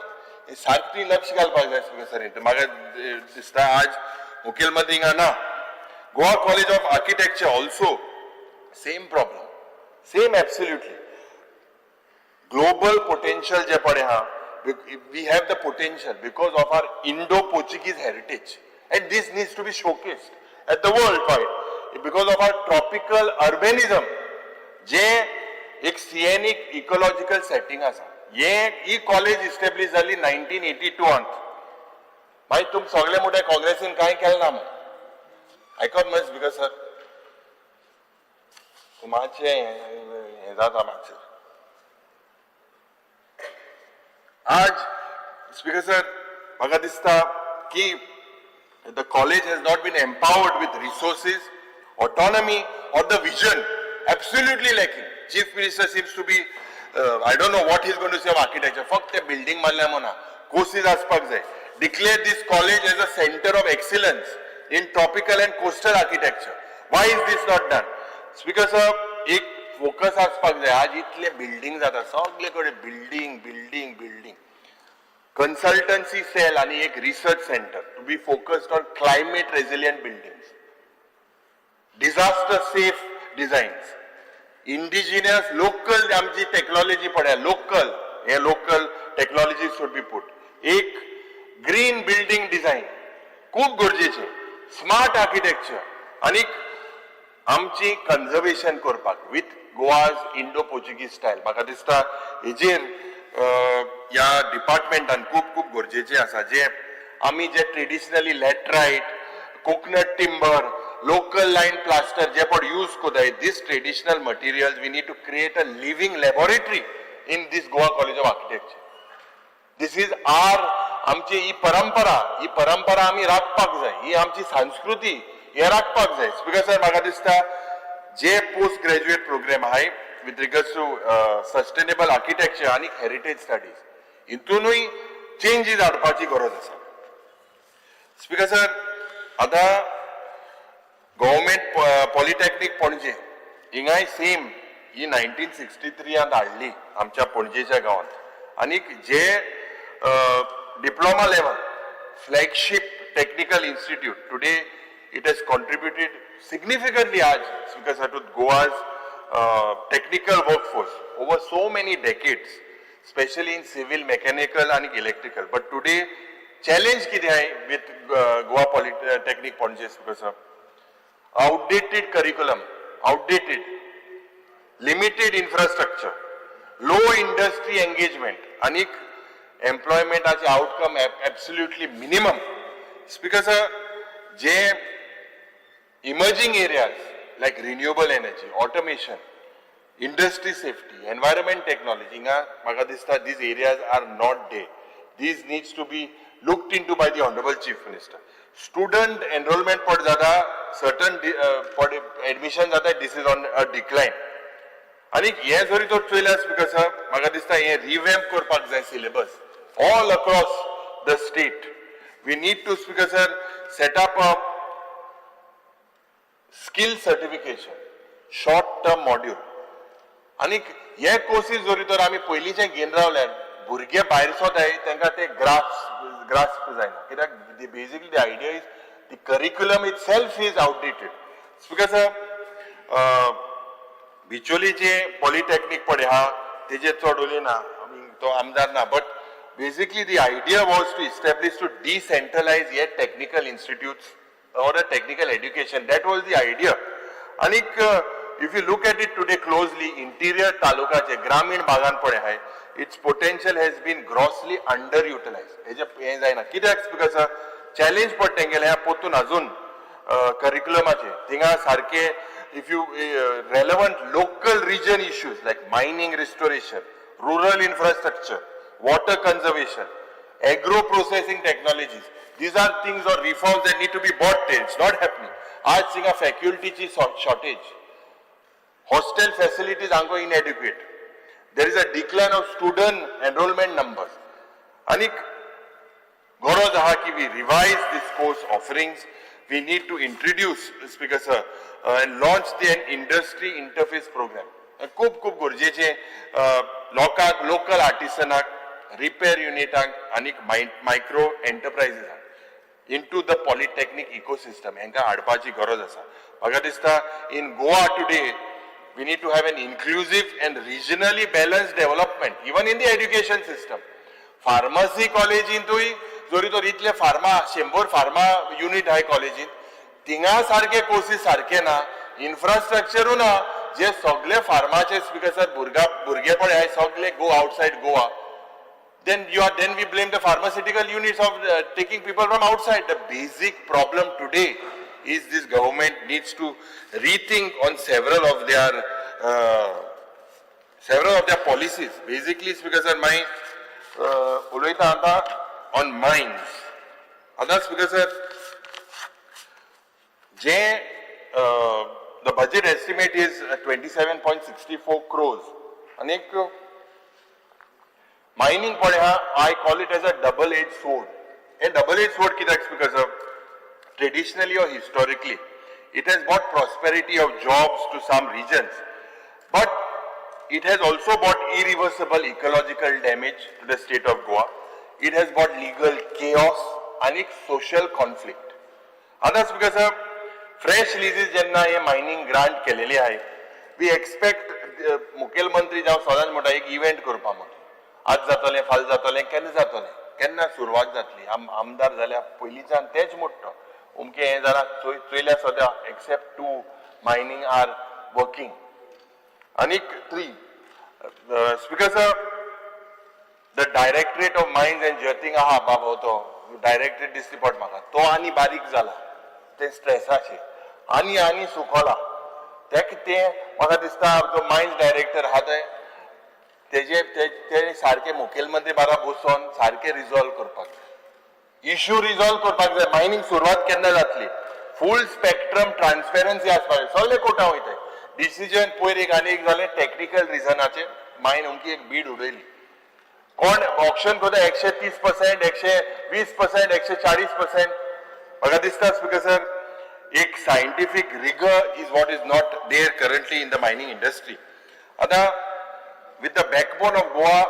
हे सारकें तुवें लक्ष घालपाक जाय सर. म्हाका दिसता आज मुखेलमंत्री हिंगा ना. Goa College of Architecture also same problem, same, absolutely. Global potential जे पळय आहा, we have the potential because of our Indo Portuguese heritage, and this needs to be showcased at the world wide because of our tropical urbanism, जे एक सिएनिक ecological setting आसा. हे ही college establish जाली 1982. मागीर तुम सगळे मोठे काँग्रेसीन कांय केलें ना. मग आयकत मग स्पीकर सर, मातशें हें जाता मातशें. आज स्पीकर सर, म्हाका दिसता की the college has not been empowered with resources, autonomy or the vision, absolutely lacking. Chief Minister seems to be, I don't know what he's going to say of architecture. फक्त ते building मारल्या म्हणा. Courses आसपाक जाय. Declare this college as a center of excellence in tropical and coastal architecture. Why is this not done? Speaker sir, एक focus आसपाक जाय. आज इतले बिल्डिंग जाता, सगळे कडेन building, building, building. Consultancy cell आणि एक research center to be focused on climate resilient buildings, disaster safe designs, indigenous local आमची टेक्नॉलॉजी पळया, लोकल हे local technology should be put. एक ग्रीन बिल्डिंग डिझाईन खूप गरजेचे, स्मार्ट आर्किटेक्चर आणि आमची कन्झर्वेशन करपाक with Goa's Indo Portuguese style. म्हाका दिसता हेजेर ह्या डिपार्टमेंटान खूब खूब गरजेचे आसा, जे आमी जे traditionally laterite, coconut timber, local lime plaster जे पण यूज करताय, this traditional materials, we need to create a living laboratory in this Goa College of Architecture. This is our, आमची ही परंपरा, ही परंपरा आमी राखपाक जाय. ही आमची संस्कृती, हे राखपाक जाय. स्पीकर सर, म्हाका दिसता जे पोस्ट ग्रॅज्युएट प्रोग्राम आहाय with regards to sustainable architecture आनी हेरिटेज स्टडीज, हितूनूय चेंजीस हाडपाची गरज आसा. स्पीकर सर, आतां गव्हर्मेंट पॉलिटेक्नीक पणजे, हिंगाय सेम. ही 1963 हाडली आमच्या पणजेच्या गांवांत आनीक जे diploma level flagship technical institute, today it has contributed significantly आज, Speaker sir, to Goa's technical workforce over so many decades, especially in civil, mechanical and electrical. But today, challenge कितें आहे with Goa Polytechnic Panaji, Speaker sir? Outdated curriculum, outdated, limited infrastructure, low industry engagement, आणि एम्प्लॉयमेंटाचे outcome absolutely minimum. Speaker sir, J emerging areas like renewable energy, automation, industry safety, environment technology, हिंगा म्हाका दिसता these areas are not there. These needs to be looked into by the Honorable Chief Minister. Student enrollment पड जाता, certain पड admission जाता, this is on a decline. आनी हे जरी तर चोयल्यार स्पीकर सर, म्हाका दिसता हे रिवॅम्प करपाक जाय syllabus all across the state. We need to, Speaker sir, set up a skill certification short term module. आनी हे कोर्सीस जरी तर आमी पयलींचे घेवन रावल्यार भुरगे भायर सोताय, तांकां ते ग्रास्प जायना, कित्याक basically the idea is the curriculum itself is outdated. Speaker sir, बिचोलीचे polytechnic पळय आहा, तेजेर चड उलयना आमी, तो आमदार ना, but basically the idea was to establish, to decentralize hey technical institutes or a technical education. That was the idea. आनीक if you look at it today closely, interior तालुकाचे ग्रामीण भागान पळय आहाय, its potential has been grossly under utilize. हेजे हें जायना कित्याक, because challenge पडटा तेंगेलें ह्या पोतून अजून करिक्युलमाचे थिंगा सारके if you relevant local region issues like mining restoration, rural infrastructure, water conservation, agro processing technologies. These are things or reforms that need to be brought there. It's not happening. आज थिंगा फॅक्युल्टीची shortage, hostel facilities are inadequate. There is a decline of student enrollment numbers. आणि गरज आहा की we revise this course offerings. We need to introduce, Speaker sir, and launch the an industry interface program. खूब खूब गरजेचे लोकांक, local आर्टिसनाक, repair युनिटांक आनी micro एंटरप्रायजीसांक into the polytechnic ecosystem हांकां हाडपाची गरज आसा. म्हाका दिसता in Goa today we need to have an inclusive and regionally balanced development even in the education system. Pharmacy कॉलेजींतूय जरी तर इतले फार्मा 100 फार्मा युनिट आहाय कॉलेजीन, थिंगा सारके कोर्सीस सारके ना, इन्फ्रास्ट्रक्चरूय ना. जे सगळे फार्माचे, स्पीकर सर, भुरगे पळय आहाय सगळे go outside Goa. Then we blame the pharmaceutical units of taking people from outside. The basic problem today is this government needs to rethink on several of their policies. Basically, Speaker sir, my उलयता आतां on mines. आतां, Speaker sir, J the budget estimate is 27.64 crores. आणि एक mining पळय हा, I call it as a double edge sword. Hey double as sword कित्याक, Speaker sir? Traditionally or historically, it has brought prosperity of jobs to some regions, but it has also brought irreversible ecological damage to the state of Goa. It has brought legal chaos and social conflict. आतां, Speaker sir, fresh leases जेन्ना हे mining grant केलेली आहे, we expect मुखेलमंत्री जावं सदांच म्हणटा एक इव्हेंट करपा म्हणून. आज जातलें, फाल्यां जातलें, केन्ना जातलें, केन्ना सुरवात जातली? आमदार जाल्या पयलींच्यान तेच मोडटा, अमकें हें जालां, चोयल्या सद्या except two mining are working आनीक three. Speaker sir, the Directorate of Mines and Geothing आहा बाबा, तो डायरेक्टरेट दिसती पड म्हाका, तो आनी बारीक जाला, ते स्ट्रेसाचे आनी आनी सुकोला. तेक ते म्हाका दिसता जो मायन्स डायरेक्टर आहा ते तेजे ते सारके मुखेलमंत्री बारा बसोन सारके रिजॉल्व करपाक जाय, इश्यू रिजॉल्व करपाक जाय. मायनिंग सुरवात केन्ना जातली? फूल स्पेक्ट्रम ट्रान्सपेरन्सी आसपाक जाय. सगळे कोर्टा वयताय डिसिजन. पयर एक आनी एक जालें, टॅक्निकल रिजनाचेर मायन अमकी एक बीड उडयली. कोण ऑक्शन करता 130%, 120%, 140%. म्हाका दिसता, स्पीकर सर, एक scientific rigour is what is not there currently in the mining industry. आतां with the backbone of Goa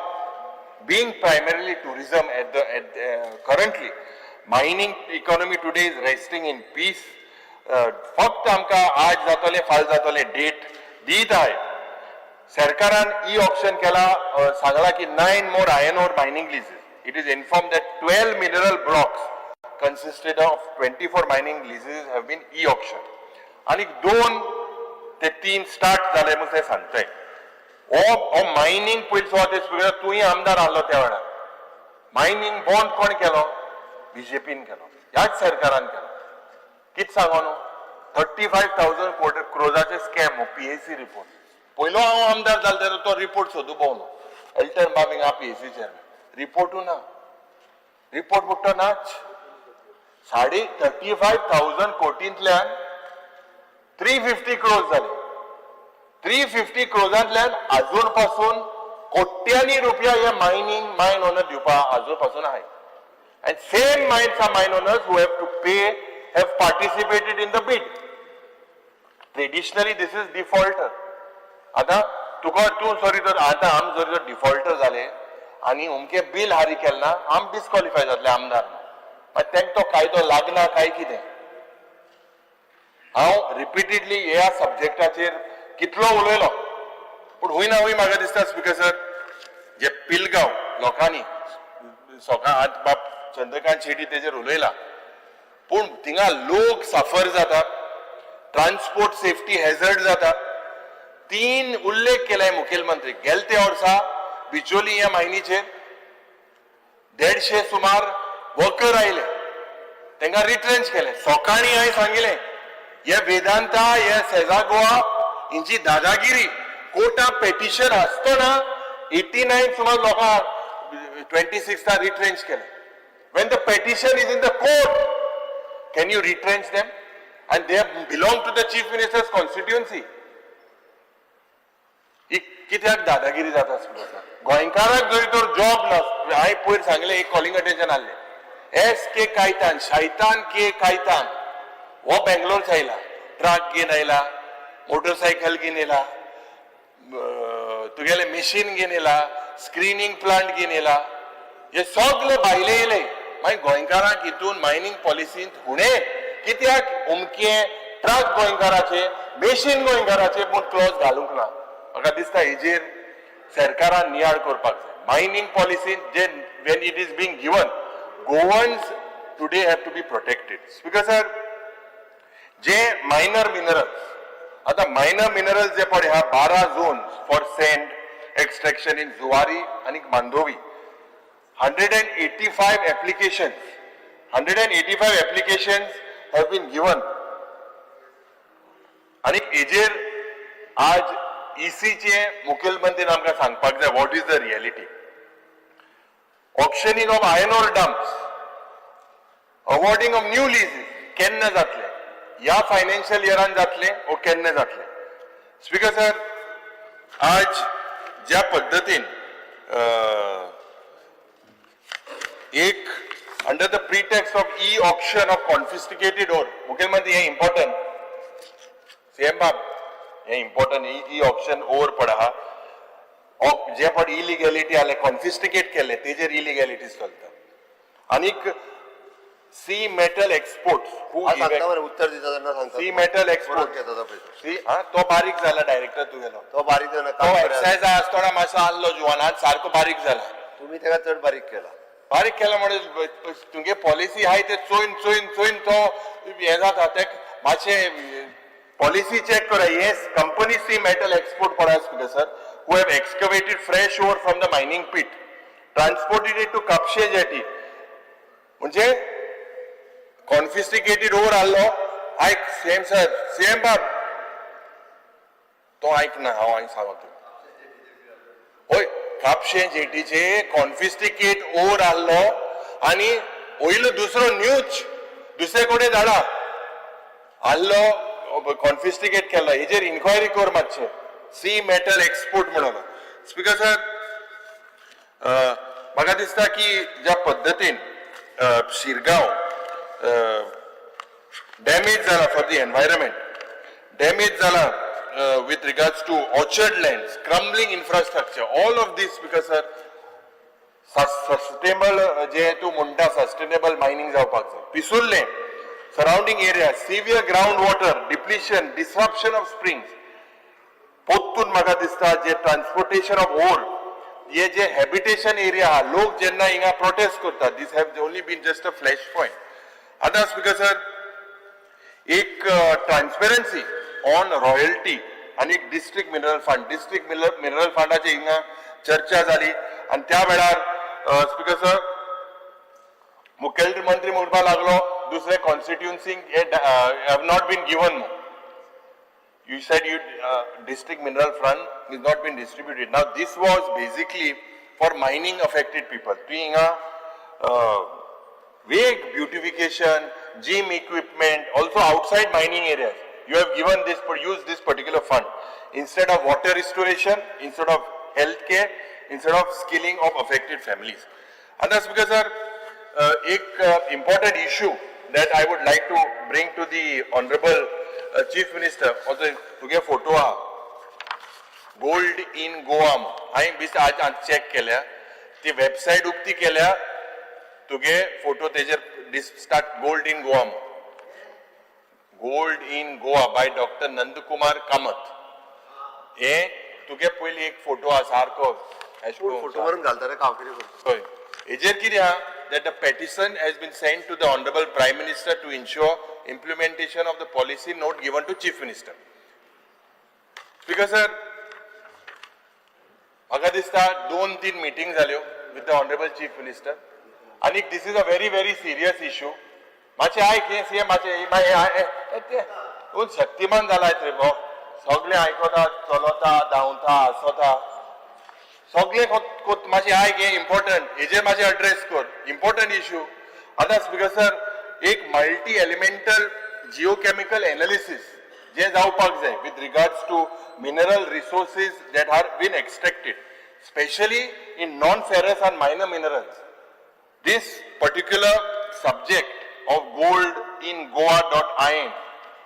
being primarily tourism at the currently, mining economy today is resting in peace. फक्त आमकां आज जातलें, फाल्यां जातलें date दीत आहे. सरकारान ई ऑक्शन केला, सांगला की nine more iron ore mining leases. It is inform that 12 mineral blocks consisted of 24 mining leases have been e auction आणि दोन ते तीन स्टार्ट जाले म्हूण ते सांगताय. हो हो मायनिंग पयलीं सुवातेर, स्पीकर, तूंय आमदार आहलो त्या वेळार मायनिंग बॉन्ड कोण केलो? बीजेपीन केलो, ह्याच सरकारान केलो. कित सांगो न्हू, 35,000 क्रोजाचे स्कॅम, पीएसी रिपोर्ट. पयलो हांव आमदार जालो तेन्ना तो रिपोर्ट सोदू भोंवलो. एल्टन बाब हिंगा पीएसी चेअरमॅन, रिपोर्टू ना, रिपोर्ट म्हणटा नाच. साडे 35,000 कोटींतल्यान 350 क्रोज जाले. 350 क्रोजांतल्यान अजून पासून कोट्यांनी रुपया हे मायनिंग मायन ओनर दिवपा अजून पासून आहे. And same mine some mine owners who have to pay have participated in the bid. Traditionally this is defaulter. आतां तुका तूं सॉरी तर आतां आम जर जर डिफॉल्टर जाले आनी अमके बील हारी केलें ना, आम डिस्क्वॉलिफाय जातले आमदार. मागीर तांकां तो कायदो लागना काय कितें? हांव रिपिटेडली ह्या सब्जेक्टाचेर कितलो उलयलो, पूण हुंय ना हुंय म्हाका दिसता स्पिकर सर, जे पिलगांव लोकांनी सकाळ आज बाब चंद्रकांत शेटी तेजेर उलयला, पूण थिंगा लोक साफर जातात, ट्रान्सपोर्ट सेफ्टी हॅझर्ड जाता. तीन उल्लेख केलाय मुखेलमंत्री. गेलते वर्सा बिचोली ह्या मायनीचेर 150 सुमार वर्कर आयले, तांकां रिट्रेंच केले. सकाळीं हांवें सांगिलें, हे वेदांता, हे सेझा गोवा हिंची दादागिरी. कोर्टात पेटिशन आसतना 89 सुमार लोकांक 26 रिट्रेंच केले. When the petition is in the court, can you retrench them? And they belong to the Chief Minister's constituency. ही कित्याक दादागिरी जाता स्पिकर? गोंयकाराक जरी तर जॉब ना. हांवें पयर सांगलें, एक कॉलिंग अटेन्शन आहलें, एस के कायतान, शैतान के कायतान, हो बेंगलोरच आयला, ट्रक घेवन आयला, मोटरसायकल घेवन येयला, तुगेले मशीन घेवन येयला, स्क्रिनींग प्लांट घेवन येयला, हे सगळे भायले येयले. मागीर गोंयकारांक हितून मायनींग पॉलिसींत हुणे कित्याक? अमके ट्रक गोंयकाराचे, मशीन गोंयकाराचे, पूण क्लॉज घालूंक ना. म्हाका दिसता हेजेर सरकारान नियाळ करपाक जाय. मायनींग पॉलिसीन जे when it is being given, Goans today have to be protected. Speaker sir, J minor minerals, आता मायनर मिनरल्स जे पळय आहा, 12 zones for sand extraction in Zuari आनी Mandovi, 185 applications, 185 applications have been given. आणि हेजेर आज ईसीचे मुखेलमंत्रीन आमकां सांगपाक जाय, what is the reality. Auctioning of iron ore dumps, awarding of new leases केन्ना जातले? ह्या फायनान्शियल इयरान जातले ओ केन्ना जातले? स्पीकर सर, आज ज्या पद्दतीन एक under the pretext of e auction of confiscated ore, मुखेलमंत्री, हे इम्पॉर्टंट, सीएम बाब, हे इम्पॉर्टंट, ई ऑक्शन ओर पड आहा, जे पण इलिगॅलिटी आले, कॉन्फिस्टिकेट केले, तेजेर इलिगॅलिटीज चलता. आनीक सी मेटल एक्सपोर्ट्स हांव सांगता मरे, उत्तर दिता तेन्ना सांगता. सी मेटल बरोवन एक्सपोर्ट घेता तो पळय. सी हा तो बारीक जाला डायरेक्टर तुगेलो. तो बारीक जाना. तो काम बरें आसा. एक्सायज आसतना मातसो आहलो जुवान, आज सारको बारीक जाला. तुमी ताका चड बारीक केला. बारीक केला म्हणजे तुगे पॉलिसी आहाय ते चोयन चोयन चोयन तो हें जाता. ते मातशें पॉलिसी चेक करा. Yes, company C metal export पळय Speaker sir, who have excavated fresh ore from the mining pit, transported it to Kapshe jetty. म्हणजे कॉन्फिस्टिकेटेड ओर आहलो. आयक सीएम सर, सीएम बाब, तो ऐक ना, हांव हांवें सांगता तुका. हय, कापशें जेटीचे कॉन्फिस्टिकेट ओर आहलो आनी वयलो दुसरो न्यूज दुसरे कडेन धाडा आहलो, कॉन्फिस्टिकेट केलो. हेजेर इन्क्वायरी कर मातशें. सी मेटल एक्सपोर्ट म्हणून. स्पीकर सर, म्हाका दिसता की ज्या पद्दतीन शिरगांव डॅमेज जाला, फॉर the environment damage जाला with regards to orchard lands, crumbling infrastructure, all of this, because sir, sustainable जे तूं म्हणटा, सस्टेनेबल मायनींग जावपाक जाय. Pissurlem surrounding area, severe ground water depletion, disruption of springs. पोत्तून म्हाका दिसता जे ट्रान्सपोर्टेशन ऑफ ओर, हे जे हॅबिटेशन area आहा, लोक जेन्ना हिंगा प्रोटेस्ट करतात, this have only been just a flash point. आतां स्पीकर सर, एक ट्रान्सपेरन्सी ऑन रॉयल्टी आनी एक district mineral fund. District mineral फंडाची हिंगा चर्चा जाली आनी त्या वेळार स्पीकर सर, मुखेलमंत्री म्हणपाक लागलो, दुसरे कॉन्स्टिट्युन्सीक हे have not been given. You said you district mineral fund is not been distributed. Now this was basically for mining affected people. तुवें हिंगा vague beautification, gym equipment, also outside mining areas. You have given this, use this particular fund instead of water restoration, instead of healthcare, instead of skilling of affected families. And that's because, sir, एक important issue that I would like to bring to the honourable Chief Minister. हो तुगे photo आहा, gold in Goa. हांवें बीस आज आज check केल्या, ती वेबसायट उक्ती केल्या, तुगे फोटो तेजेर start gold in Goa, gold in Goa by Doctor Nandkumar Kamat. हे तुगे पयली एक फोटो आहा सारको अशें पूण करून. फोटो मारून घालता रे, हांव कितें करता? हय, हेजेर कितें आहा that the petition has been sent to the honourable Prime Minister to ensure implementation of the policy note given to Chief Minister. Speaker sir, म्हाका दिसता दोन तीन मिटींग जाल्यो with the honourable Chief Minister आनी this is a very very serious issue. मातशें आयक, हें CM मातशें तूं शक्तिमान जाला रे भो, सगळें आयकता, चलता, धांवता, आसता सगळें. मातशें आयक, हें इम्पॉर्टंट, हेजेर मातशें अड्रेस कर, इम्पॉर्टंट इशू. आतां स्पीकर सर, एक मल्टी एलिमेंटल जिओकेमिकल एनालिसीस जें जावपाक जाय with regards to mineral resources that are been extracted, specially in non ferrous and minor minerals. This particular subject of gold in Goa.in,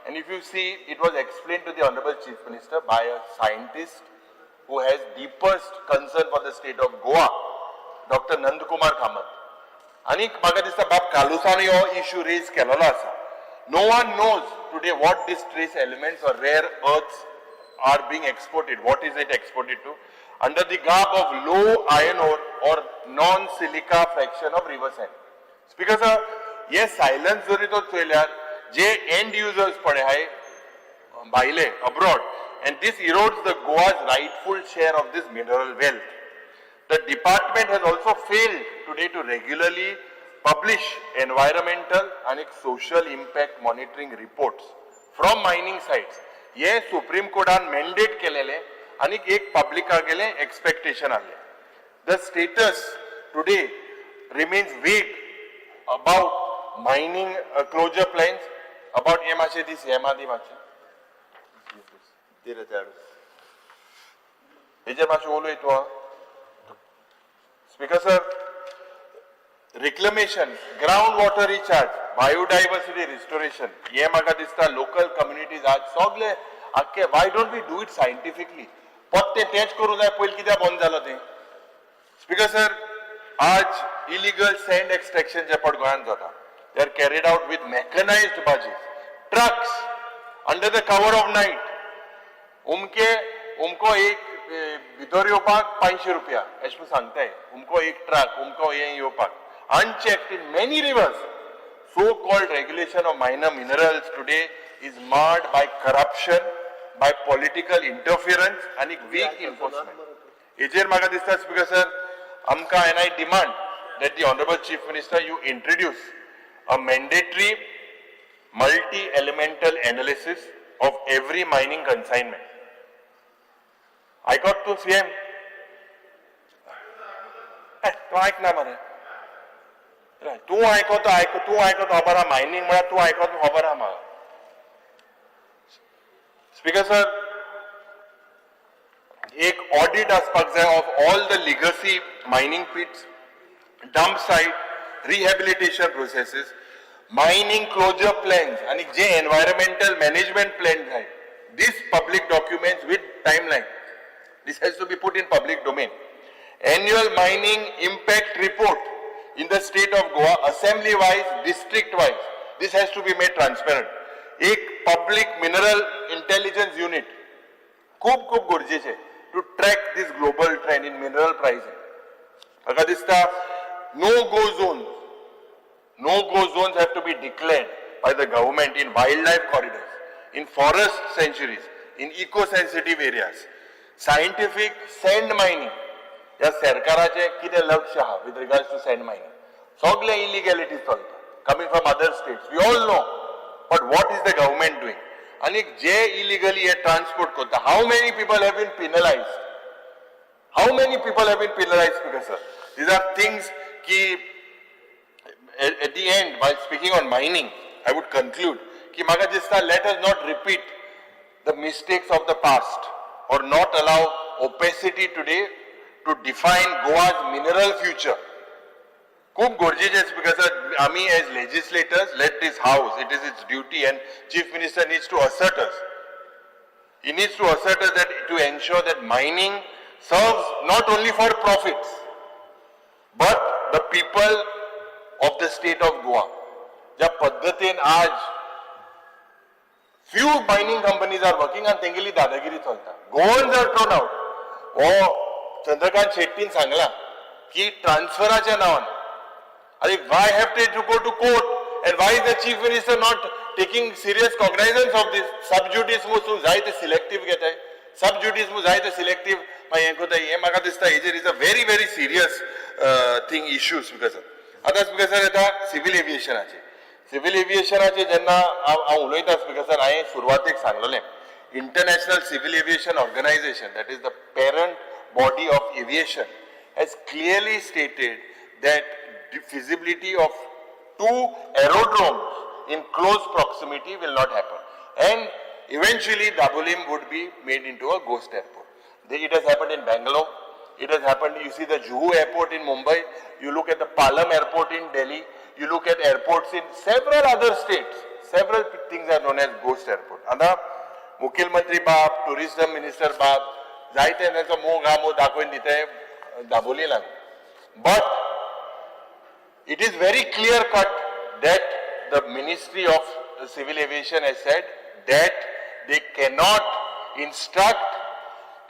and if you see, it was explained to the Honorable Chief Minister by a scientist who has deepest concern for the state of Goa, Dr. Nandkumar Kamath. आनी म्हाका दिसता बाब कालुसान हो issue rays केलेलो आसा. No one knows today what this trace elements or rare earths are being exported, what is it exported to, under the garb of low iron ore or non-silica fraction of river sand. Speaker sir, hey silence जरी तो चोयल्यार जे and users पळय आहाय भायले abroad, and this erodes the Goa's rightful share of this mineral wealth. The department has also failed today to regularly publish environmental and social impact monitoring reports from mining sites. हे supreme कोर्टान mandate केलेले आनी एक पब्लिका गेले expectation आहले. The status today remains vague about mining closure plans about हे मातशें दीस, हे मादी मातशें. दी रे ते हाडून. हेजेर मातशें उलय तूं. Speaker sir, reclamation, ground water recharge, biodiversity restoration, हे म्हाका दिसता लोकल कम्युनिटीज आज सगळे आख्खे, why don't we do it scientifically? परतें तेंच करूं जाय, पयलीं कित्याक बंद जालो तें? स्पीकर सर, आज इलिगल सँड एक्सट्रॅक्शन जे पट गोंयांत जाता, they are carried out with mechanized barges, trucks, under the cover of night. उमके उमको एक भितर येवपाक 500 रुपया अशें म्हूण सांगताय. उमको एक ट्रक, उमको हें येवपाक, unchecked in many rivers. So called regulation of minor minerals today is marred by corruption, by political interference आनी वीक इन्फोर्समेंट. हेजेर म्हाका दिसता, स्पीकर सर, आमकां, and I demand that the honourable Chief Minister, you introduce a mandatory multi elemental analysis of every mining consignment. आयकत तूं CM? तूं आयकना मरे. तूं आयकता, आयक, तूं आयकत, खबर आहा. मायनींग म्हळ्यार तूं आयकत, खबर आहा म्हाका. स्पीकर सर, एक ऑडिट आसपाक जाय of all the legacy mining pits, dump site, rehabilitation processes, mining closure plans आणि जे एन्व्हायरमेंटल मॅनेजमेंट प्लॅन जाय, this public documents with timeline, this has to be put in public domain. Annual mining impact report in the state of Goa, assembly wise, district wise, this has to be made transparent. एक public mineral intelligence unit खूब खूब गरजेचे to track this global trend in mineral pricing. म्हाका दिसता no go zone, no go zones have to be declared by the government in wildlife corridors, in forest sanctuaries, in eco sensitive areas. Scientific sand mining, ह्या सरकाराचें कितें लक्ष आहा with regards to sand mining? सगळे इलिगॅलिटीज चलता coming from other states, we all know, but what is the government doing? आनी जे illegally हे transport करता, how many people have been penalized? How many people have been penalized, Speaker sir? These are things की at the end, while speaking on mining, I would conclude की म्हाका दिसता, let us not repeat the mistakes of the past or not allow opacity today to define Goa's mineral future. खूब गरजेचें, because आमी as legislators, let this house, it is its duty, and Chief Minister needs to assert us. He needs to assert us that to ensure that mining serves not only for profits, but the people of the state of Goa. ज्या पद्दतीन आज few mining companies are working आणि तेंगेली दादागिरी चलता, Goans are thrown out. हो चंद्रकांत शेट्टीन सांगला की ट्रान्सफराच्या नावान. अरे, why have they to go to court and why is the Chief Minister not taking serious cognizance of this? Sub judice तूं जाय ते सिलेक्टीव घेताय, सब जुडीस जाय ते सिलेक्टीव मागीर हें करता. हें म्हाका दिसता हेजेर is a very very serious thing, issues. Because आतां, स्पीकर सर, येता सिवील एविएशनाचे. सिवील एविएशनाचे जेन्ना हांव उलयता, स्पीकर सर, हांवें सुरवातेक सांगलेलें, International Civil Aviation Organization, that is the parent body of aviation, has clearly stated that the feasibility of two aerodromes in close proximity will not happen. And eventually Dabolim would be made into a ghost airport. It has happened in Bangalore. It has happened, you see the Juhu airport in Mumbai, you look at the Palam airport in Delhi, you look at airports in several other states. Several things are known as ghost airport. आता मुखेलमंत्री बाब, tourism minister बाब, जायते तांचो मोग हा, मोग दाखोवन दिते दाबोली लागून, but it is very clear cut that the Ministry of Civil Aviation has said that they cannot instruct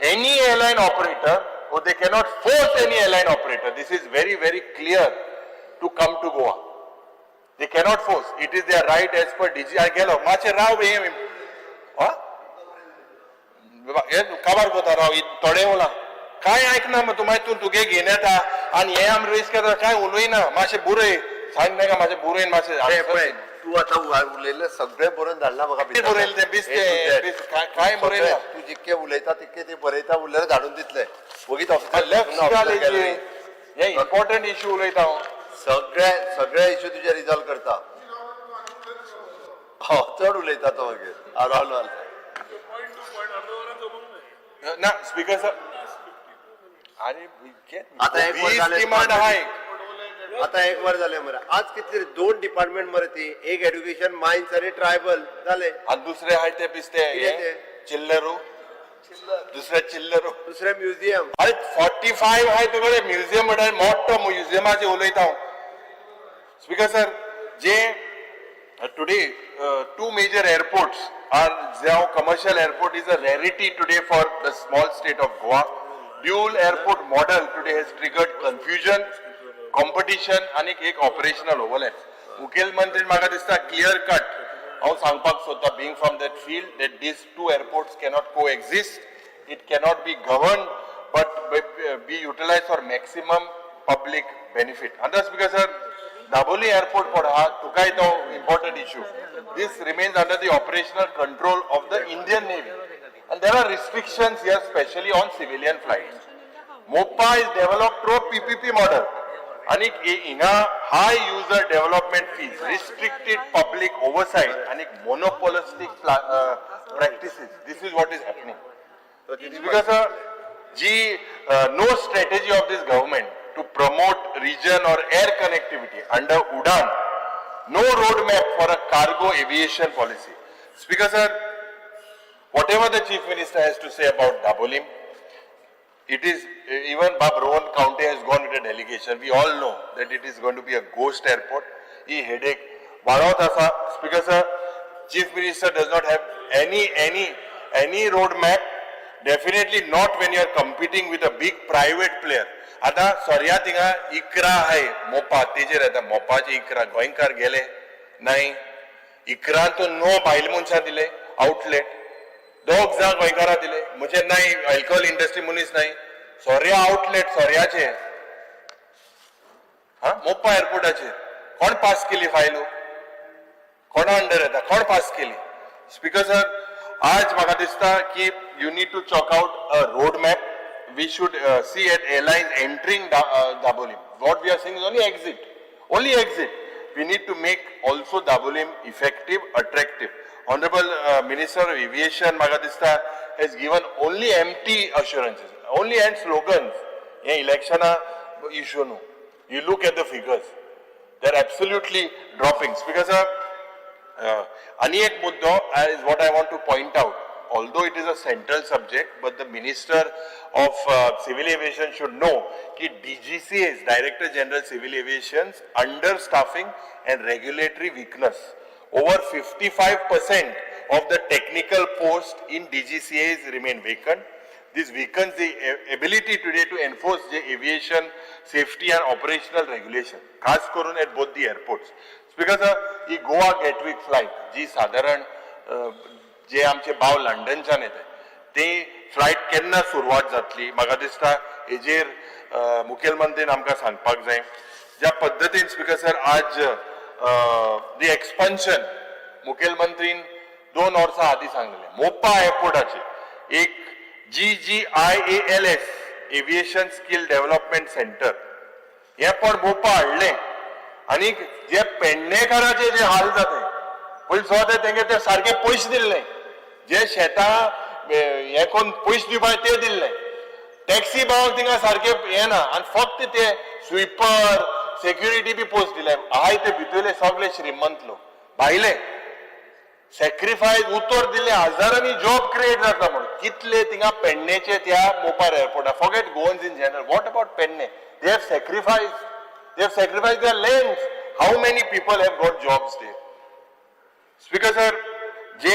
any airline operator or they cannot force any airline operator. This is very, very clear, to come to Goa. They cannot force. It is their right as per DG. गेलो मातशें राव हे. हा? हे काबार कोता राव, थोडे उला काय आयकना मग तूं. मागीर तूं तुगे घेवन येता आनी हे आमी रेस करता. काय उलयना, मातशें बरय, सांग नाका, मातशें बरयन मातशें. पळय, तूं आतां उलयल्लें सगळें बरोवन धाडलां म्हाका. कितें बरयलें तें? बेश्टें, बेश्टें, काय बरयलां? तूं जितकें उलयता तितकें ते बरयता, उरलें धाडून दितले वगीत ऑफिसर. लेफ्ट हे इम्पॉर्टंट इश्यू उलयता हांव. सगळे सगळे इश्यू तुजे रिजॉल्व करता. हो, चड उलयता तो मागीर राहुल. ना स्पीकर सर, आनी आता एक वर वीस जालें. डिमांड आहा एक. आता एक वर जालें मरे. आज कितले दोन डिपार्टमेंट मरे ती, एक एड्युकेशन मायन्स आनी ट्रायबल जालें. आनी दुसरे आहाय ते बिस्ते. कितें ते? चिल्लरू, दुसरे चिल्लरू. दुसरें म्युझियम. अरे, 45 आहाय तुकडे म्युझियम म्हणल्यार मोठो म्युझियमाचे उलयता हांव. Speaker sir, J today two major airports are जावं, commercial airport is a rarity today for the small state of Goa. Dual airport model today has triggered confusion, competition आनी एक ऑपरेशनल ओवरलॅप. मुखेलमंत्री म्हाका दिसता क्लियर कट हांव सांगपाक सोदता, being from that field, that these two airports cannot co exist, it cannot be govern but be utilise for maximum public benefit. आतां speaker sir, Dabolim airport पण आहा तुकाय तो important issue. This remains under the operational control of the Indian Navy and there are restrictions here, specially on civilian flights. Mopa is developed through PPP model आणि हिंगा high user development fees, restricted public oversight आणि monopolistic practices. This is what is happening. Because G no strategy of this government to promote region or air connectivity under UDAN, no roadmap for a cargo aviation policy. Speaker sir, whatever the Chief Minister has to say about Dabolim, it is even Bab Rohan Khaunte has gone with a delegation. We all know that it is going to be a ghost airport. He headache वाडत आसा. Speaker sir, Chief Minister does not have any roadmap. Definitely not when you are competing with a big private player. आता सोर्या थिंगा इकरा आहाय मोपा, तेजेर येता. मोपाचे 11 गोंयकार गेले नाही. 11 तो णव बायल मनशां दिले आउटलेट, दोग जाण गोंयकारां दिले. म्हणजे नाही अल्कोहोल इंडस्ट्री मनीस नाही. सोऱ्या आउटलेट सोऱ्याचे हा मोपा एअरपोर्टाचेर कोण पास केली फायलो? कोणा अंडर येता? कोण पास केली? स्पीकर सर, आज म्हाका दिसता की you need to chalk out a road map. We should see at airlines entering Dabolim. What we are seeing is only exit, only exit. We need to make also Dabolim effective, attractive. Honorable Minister of Aviation, म्हाका दिसता, has given only empty assurances, only and slogans. हे इलेक्शना issue न्हू. You look at the figures, they are absolutely dropping. Because आनी एक मुद्दो is what I want to point out. Although it is a central subject, but the Minister of Civil Aviation should know ki DGCA's, Director General Civil Aviation's, understaffing and regulatory weakness. Over 55% of the technical posts in DGCA's remain vacant. This weakens the ability today to enforce the aviation safety and operational regulation, खास करून at both the airports. Because he Goa Gatwick flight जी सादारण जे आमचे भाव लंडनच्यान येतात ते flight केन्ना सुरवात जातली, म्हाका दिसता हेजेर मुखेलमंत्रीन आमकां सांगपाक जाय. ज्या पद्दतीन, स्पीकर सर, आज दी एक्सपान्शन मुखेलमंत्रीन 2 वर्सां आदीं सांगलेलें, मोपा एअरपोर्टाचेर एक GGIALS aviation skill development centre हें पण मोपा हाडलें आनी जे पेडणेकाराचे जे हाल जाते पयलीं सुवाते तेंगे ते सारके पयशे दिल्ले, जे शेतां हें करून पयशे दिवपाक ते दिल्ले, टॅक्सी भावाक थिंगा सारके हें ना आनी फक्त ते स्विपर सेक्युरिटी बी पोस्ट दिले. आहाय ते भितरले सगळे श्रीमंत लोक, भायले सॅक्रिफायस उतर दिले, हजारांनी जॉब क्रिएट जाता म्हणून. कितले थिंगा पेडणेचे त्या मोपार एअरपोर्टार, forget Goans in general, what about Pedne? They have sacrifice, they have sacrifice their land. How many people have got jobs there? Speaker sir, J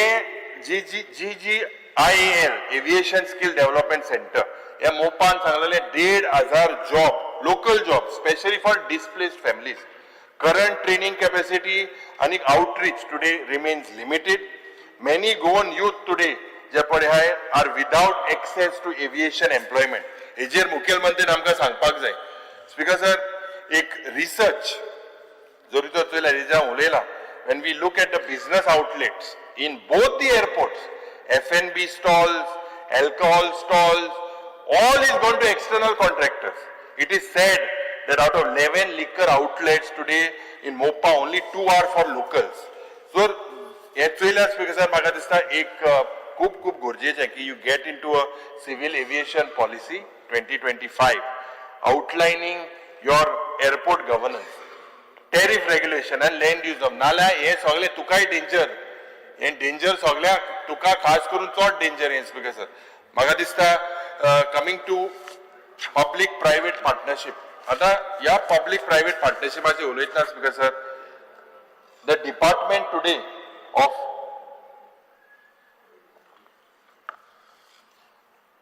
G G GGIAL aviation skill development centre हे मोपान सांगलेले 1,500 job, local job, specially for displaced families. Current training capacity आनी outreach today remains limited. Many Goan youth today जे पळय आहाय are without access to aviation employment. हेजेर मुखेलमंत्रीन आमकां सांगपाक जाय. Speaker sir, एक रिसर्च जरी तर चोयल्यार हेजेर हांव उलयलां, when we look at the business outlets in both the airports, F&B stalls, alcohol stalls, all is gone to external contractors. It is said that out of 11 liquor outlets today in Mopa, only 2 are for locals. So, हे चोयल्यार speaker sir, म्हाका दिसता एक खूब खूब गरजेचें की you get into a civil aviation policy 2025 outlining your airport governance, tariff regulation आनी land use. नाल्यार हे सगळे तुकाय डेंजर, हे डेंजर सगळ्याक, तुका खास करून चड डेंजर हें. स्पीकर सर, म्हाका दिसता coming to public private partnership, आतां ह्या पब्लीक प्रायवेट पार्टनरशिपाचेर उलयतना, Speaker sir, the department today of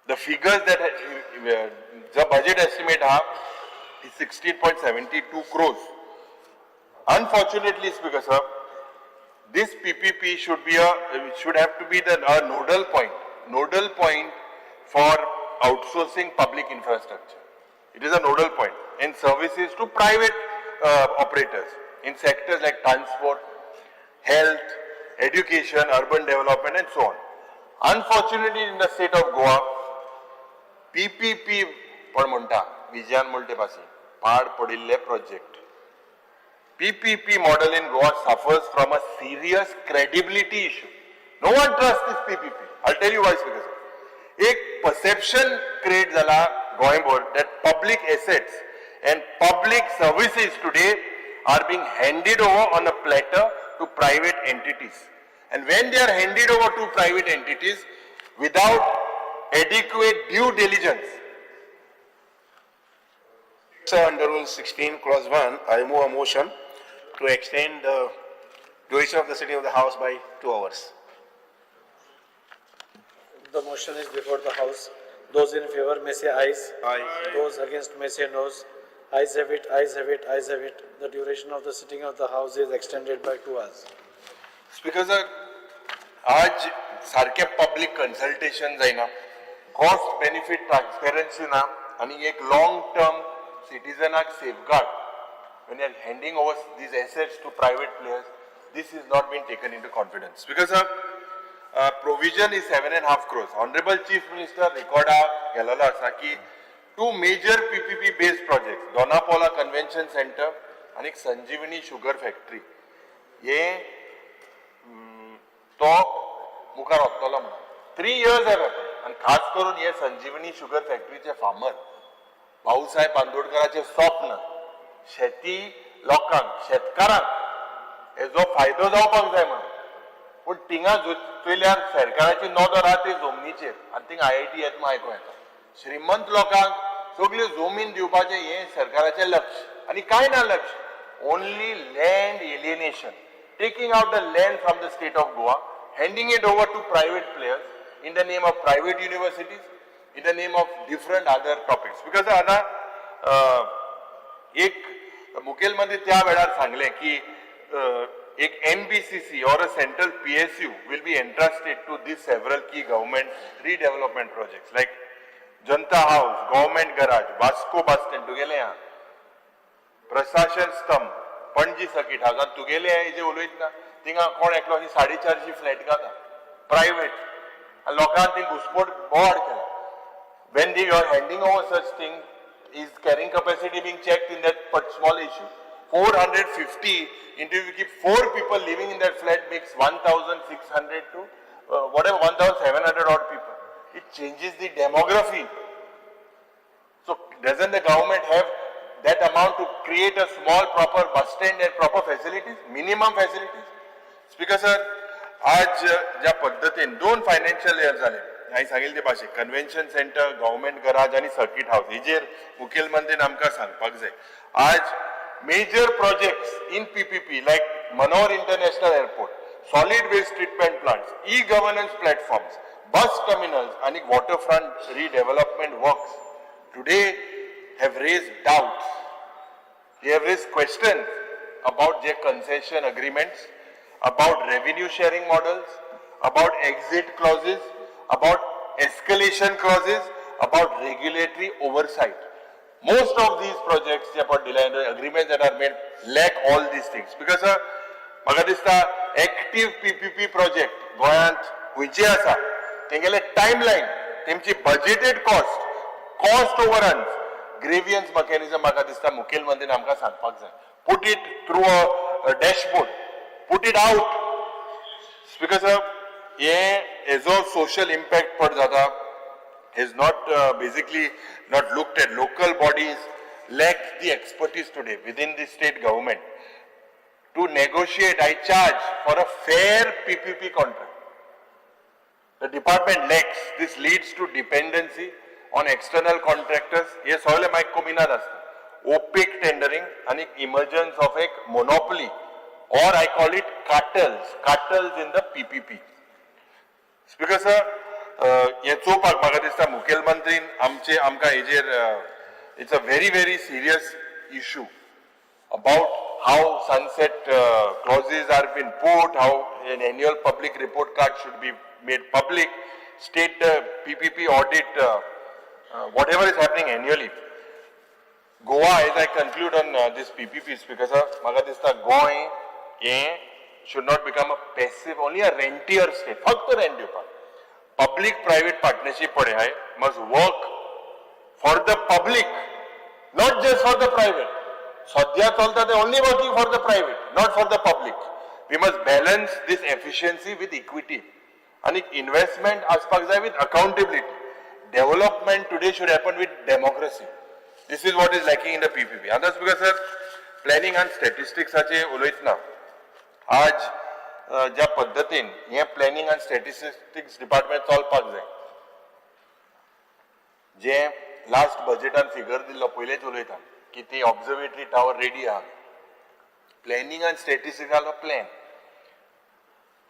the figures that the budget estimate हा is 16.72 crores. Unfortunately, Speaker sir, this PPP should have to be the a nodal point for outsourcing public infrastructure. It is a nodal point and services to private operators in sectors like transport, health, education, urban development and so on. Unfortunately, in the state of Goa, PPP पण म्हणटा विजयान म्हणटे पासी पाड पडिल्ले project. PPP model in Goa suffers from a serious credibility issue. No one trusts this PPP. I'll tell you why, Speaker sir. एक perception create जाला गोंयभर that public assets and public services today are being handed over on a platter to private entities. And when they are handed over to private entities without adequate due diligence. Sir, under Rule 16, Clause 1, I move a motion to extend the duration of the sitting of the House by 2 hours. The motion is before the House. Those in favor may say ayes. Aye. Those against may say noes. Ayes have it, ayes have it, ayes have it. The duration of the sitting of the House is extended by 2 hours. Speaker sir, आज सारकें public consultation जायना, cost benefit transparency ना आनी एक long term सिटीजनाक safeguard when you are handing over these assets to private players, this is not been taken into confidence. Because sir, provision is 7.5 crores. Honorable Chief Minister रिकॉर्डा गेलेलो आसा की 2 major PPP based projects, Dona Paula Convention Centre आनी संजीवनी sugar factory, हे तो मुखार वतलो म्हणून 3 years have happen. आनी खास करून हे संजीवनी शुगर फॅक्टरीचे फार्मर, भाऊसाहेब बांदोडकराचे स्वप्न शेती लोकांक, शेतकारांक हेजो फायदो जावपाक जाय म्हणून. पूण थिंगा चोयल्यार सरकाराची नदर आहा ती जमनीचेर आनी थिंगा आयआयटी येता म्हूण आयकूंक येता. श्रीमंत लोकांक सगल्यो जमीन दिवपाचें हें सरकाराचें लक्ष आनी कांय ना लक्ष. Only land alienation, taking out the land from the state of Goa, handing it over to private players in the name of private universities, in the name of different other topics. Because आतां एक मुखेलमंत्री त्या वेळार सांगलें की एक NBCC or a central PSU will be entrusted to this several key government redevelopment projects like Janata House, Government Garage, Vasco bus stand तुगेलें आहा, प्रशासन स्तंभ, पणजी सर्किट हाऊस. आनी तुगेले हेजे उलयतना थिंगा कोण एकलो अशी 450 फ्लॅट घाता प्रायवेट आनी लोकांक ती घुसपोट बोवाळ केला. When you are handing over such thing, is carrying capacity being checked in that but small issue? 450 into, you keep four people living in that flat, makes 1600 to whatever, 1700 odd people. It changes the demography. So doesn't the government have that amount to create a small proper bus stand and proper facilities, minimum facilities? Speaker sir, आज ज्या पद्दतीन दोन financial year जाले, हांवें सांगिल्ले ते भाशेन convention centre, government garage आनी सर्किट हावस हेजेर मुखेलमंत्रीन आमकां सांगपाक जाय. आज major projects in PPP like Manohar International Airport, solid waste treatment plants, e governance platforms, bus terminals आनी waterfront redevelopment works today have raised doubts. They have raised questions about their concession agreements, about revenue sharing models, about exit clauses, about escalation clauses, about regulatory oversight. Most of these projects about delay agreements that are made lack all these things. Because म्हाका दिसता active PPP project गोंयांत खंयचे आसा, तेंगेले timeline, तेमची budgeted cost, cost overruns, grievance mechanism म्हाका दिसता मुखेलमंत्रीन आमकां सांगपाक जाय. Put it through a dashboard, put it out. Speaker sir, हे हेजो सोशल इम्पॅक्ट पड जाता is not basically not looked at. Local bodies lack the expertise today within the state government to negotiate, I charge for a fair PPP contract. The department lacks. This leads to dependency on external contractors. हे सगळे मागीर कोमिनाद आसता. Opaque tendering आणि emergence of एक monopoly, or I call it cartels, cartels in the PPP. Speaker sir, हें चोवपाक म्हाका दिसता मुखेलमंत्रीन आमचे आमकां हेजेर, it's a very very serious issue about how sunset clauses are been put, how an annual public report card should be made public, state PPP audit, whatever is happening annually. Goa, as I conclude on this PPP, Speaker sir, म्हाका दिसता गोंय हें should not become a passive, only a rentier state, फक्त rent दिवपाक. Public private partnership पळय must work for the public, not just for the private. सद्या चलता ते only working for the private, not for the public. We must balance this efficiency with equity. आनी investment आसपाक जाय with accountability. Development today should happen with democracy. This is what is lacking in the PPP. आतां because sir, planning आनी स्टॅटिस्टिक्साचे उलयतना आज ज्या पद्दतीन हें प्लॅनिंग आनी स्टॅटिस्टिक्स डिपार्टमेंट चलपाक जाय, जे लास्ट बजेटान फिगर दिल्लो, पयलेच उलयता की ती ऑब्झर्वेटरी टावर रेडी आहा. प्लॅनिंग आनी स्टॅटिस्टिकालो प्लॅन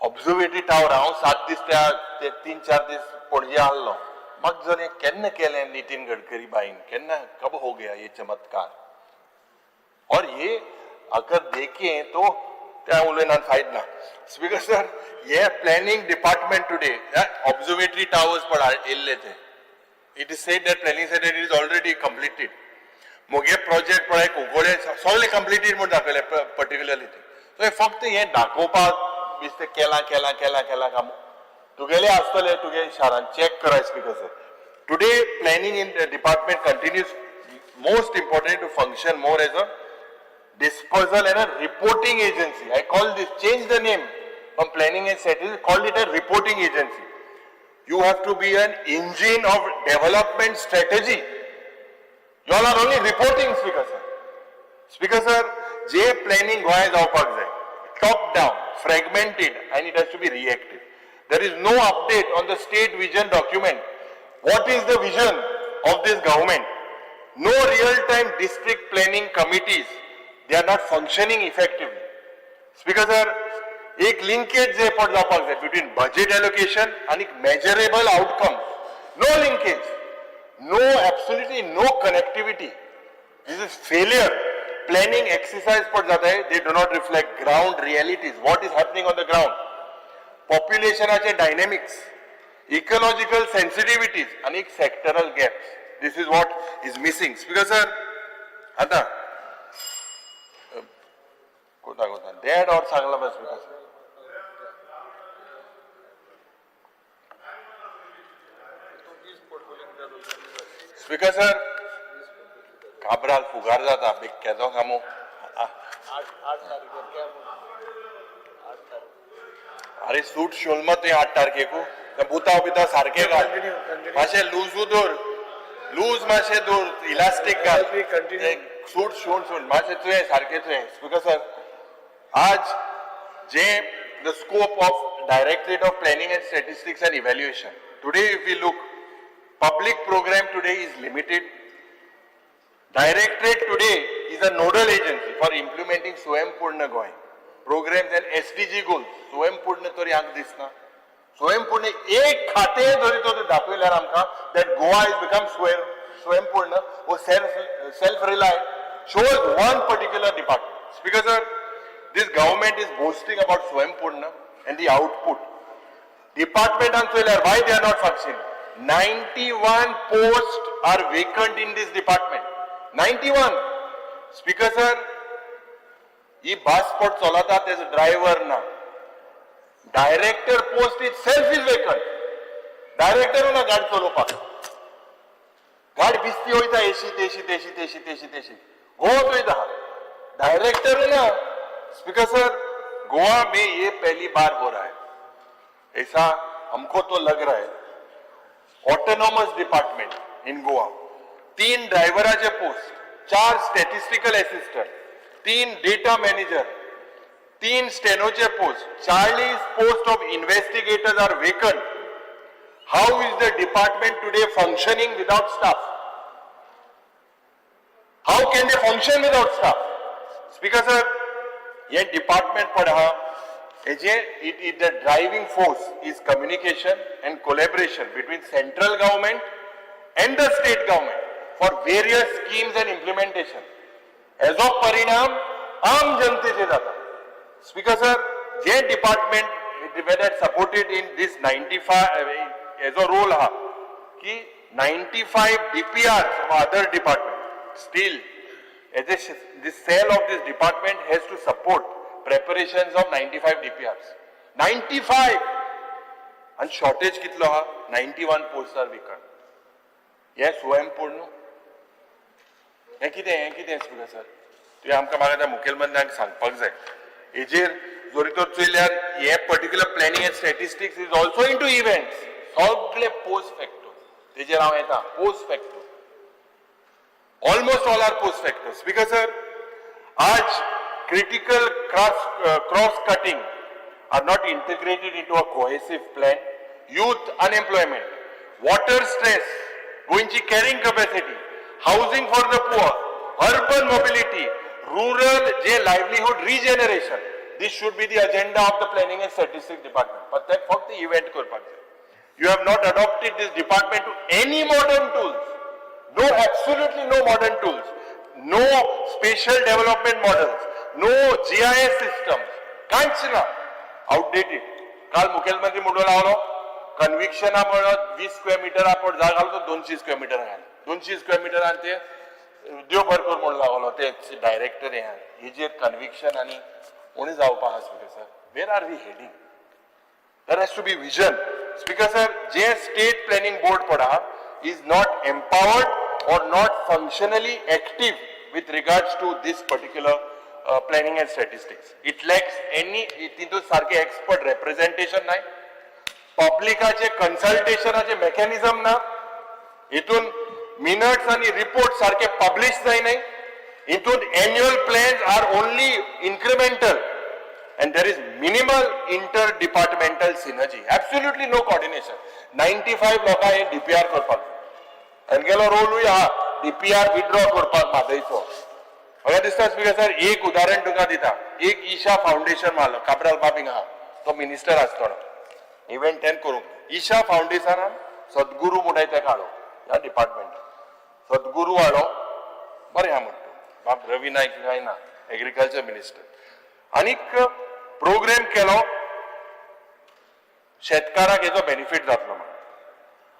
ऑब्झर्वेटरी टावर, हांव 7 दीस त्या ते 3-4 दीस पणजे आहलो. म्हाका जर हें केन्ना केलें नितीन गडकरी बाईन, केन्ना, कब हो गया ये चमत्कार? और ये अगर देखें तो त्या उलयनान फायद ना. स्पीकर सर, हे planning department today observatory towers पण येयल्ले ते, it is said that planning said it is already completed. मुगे प्रोजेक्ट पळय कुंकळे सगळे कंप्लिटेड म्हूण दाखयले पर्टिक्युलरली ते. सो हे फक्त हें दाखोवपाक दिसता केलां केलां केलां केलां काम. तुगेले आसतले तुगे शारान चॅक कराय. Speaker sir, today planning in department continues, most important, to function more as a dispersal and a reporting agency. I call this, change the name from planning and statistics, call it a reporting agency. You have to be an engine of development strategy. You all are only reporting, Speaker sir. Speaker sir, जे planning गोंया जावपाक जाय, top down, fragmented, and it has to be reactive. There is no update on the state vision document. What is the vision of this government? No real time district planning committees. They are not functioning effectively. Speaker sir, एक linkage जे effort जावपाक जाय between budget allocation आनी measurable outcome. No linkage, no, absolutely no connectivity. This is failure. Planning exercise पट जाता आहे, they do not reflect ground realities, what is happening on the ground, पॉप्युलेशनाचे dynamics, ecological sensitivities आनी sectoral gaps. This is what is missing. Speaker sir, आतां कोता कोता देड और सांगला बस. Speaker sir, speaker sir, Cabral फुगार जाता बेक्क्याचो कामो. अरे, सूट शिवल मत तुवें 8 तारखेकू. बुताव बिताव सारके घाल. Continue, continue. मातशें लूजू दवर, लूज मातशें दवर, इलास्टीक घाल. Let me continue. ते सूट शिवून शिवून मातशें तुवें सारकें तुवें. स्पीकर सर, आज जे the scope of Directorate of Planning and Statistics and Evaluation today, if we look, public program today is limited. Directorate today is a nodal agency for implementing Swayampurna Goa programs and SDG goals. Swayampurna तरी हांगा दिसना. स्वयंपूर्ण एक खातें जरी तर दाखयल्यार आमकां that Goa is become Swayampurna or self reliant, shows one particular department. Speaker sir, this government is boasting about Swayampurna and the output. Department चोयल्यार why they are not functioning? 91 posts are vacant in this department. 91. Speaker sir, ही बस पट चलता तेजो driver ना. Director post itself is vacant. Director ना गाडी चलोवपाक. गाडी बिस्ती वयता एशी तेशी तेशी तेशी तेशी तेशी गोवत वयता. डायरेक्टर ना. स्पीकर सर, गोवा में ये पहली बार हो रहा है, ऐसा हमको तो लग रहा है. ऑटोनॉमस डिपार्टमेंट इन गोवा, तीन ड्रायव्हराचे पोस्ट, चार स्टॅटिस्टिकल असिस्टंट, तीन डेटा मॅनेजर, तीन स्टेनोचे post, 40 post of investigators are vacant. How is the department today functioning without staff? How can they function without staff? Speaker sir, hey department पण आहा हेजे it the driving force is communication and collaboration between central government and the state government for various schemes and implementation. हेजो परिणाम आम जनतेचेर जाता. Speaker sir, J department whether supported in this 95, हेजो role आहा की 95 DPR from other department. Still as a, this cell of this department has to support preparations of 95 DPRs. 95. आणि shortage कितलो आहा? 91 posts are vacant. हे स्वयंपूर्ण हें कितें? हें कितें? स्पीकर सर, तुवें आमकां, म्हाका त्या मुखेलमंत्र्यांक सांगपाक जाय हेजेर. जरी तर चोयल्यार हे particular planning and statistics is also into events. सगळे पोस्ट फॅक्टो, तेजेर हांव येता. Post facto, almost all are post facto. Speaker sir, आज critical cross cutting are not integrated into a cohesive plan. Youth unemployment, water stress, गोंयची carrying capacity, housing for the poor, urban mobility, rural J livelihood regeneration, this should be the agenda of the Planning and Statistics Department. पण ते फक्त event करपाक जाय. You have not adopted this department to any modern tools. No, absolutely no modern tools, no spatial development models, no GIS systems, कांयच ना, outdated. काल मुखेलमंत्री म्हणून लागलो कन्व्हिक्शना म्हणत 20 स्क्वेअर मिटरा पड जाग घालो तो 200 स्क्वेअर मिटर घाल. 200 स्क्वेअर मिटरान ते देव भर कर म्हणून लागलो ते डायरेक्टर. हे हेजेर कन्व्हिक्शन आनी उणें जावपा आहा. Speaker sir, where are we heading? There has to be vision. Speaker sir, J state planning board पडा is not empowered or not functionally active with regards to this particular planning and statistics. It lacks any, तितून सारखे expert representation नाही, पब्लिकाचे कन्सल्टेशनाचे mechanism ना, हितून minutes आणि report सारखे publish जायनाय. हितून annual plans are only incremental and there is minimal inter departmental synergy, absolutely no coordination. 95 लोकांक हे डीपीआर करपाक जाय. तेमगेलो रोलूय आहा डीपीआर विथड्रॉ करपाक म्हादयचो. म्हाका दिसता स्पीकर सर, एक उदाहरण तुका दिता. एक ईशा फावंडेशन मारलो, काब्राल बाब हिंगा आहा, तो मिनिस्टर आसतना इव्हेंट तें करूंक ईशा फावंडेशनान सद्गुरू म्हणून तेका हाडलो ह्या डिपार्टमेंटान. सद्गुरू हाडलो, बरें आहा म्हणटा. बाब रवी नायक काय ना एग्रीकल्चर मिनिस्टर, आनीक प्रोग्राम केलो, शेतकाराक हेजो बेनिफीट जातलो म्हणून.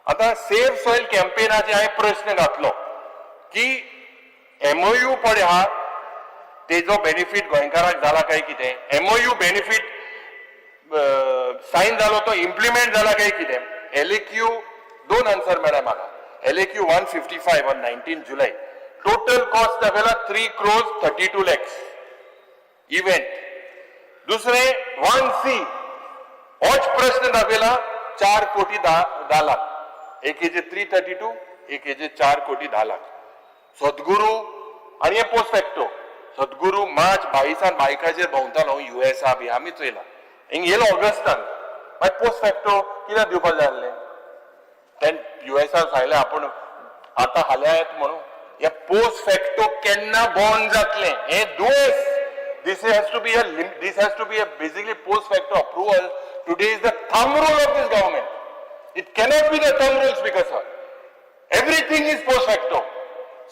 आतां सेफ सॉयल कॅम्पेनाचे हांवें प्रश्न घातलो की एमओयू पळय आहा, तेजो बेनिफीट गोंयकाराक जाला काय कितें? एमओयू बेनिफीट सायन जालो तो इम्प्लिमेंट जाला काय कितें? एलएक्यू दोन आन्सर मेळ्ळा म्हाका. LAQ 155 on 19 July, total cost दाखयला 3 crores 32 lakhs event. दुसरें 1C, होच प्रश्न दाखयला, 4 कोटी 10 लाख. एक हेजे 332, एक हेजे 4 कोटी 10 लाख. सद्गुरू आनी हे पोस्ट फॅक्टो. सद्गुरू मार्च 22 बायकाचेर भोंवतालो युएसा बी, आमी चोयला. हिंग येयलो ऑगस्टान, मागीर पोस्ट फॅक्टो कित्याक दिवपाक जाय आसलें? तें युएसान सांगलें आपूण आतां फाल्यां येत म्हणून. हे पोस्ट फॅक्टो केन्ना बंद जातलें हें दुयेंस. This has to be a basically post facto approval today is the thumb rule of this government. It cannot be the thumb rule, speaker sir. Everything is post facto.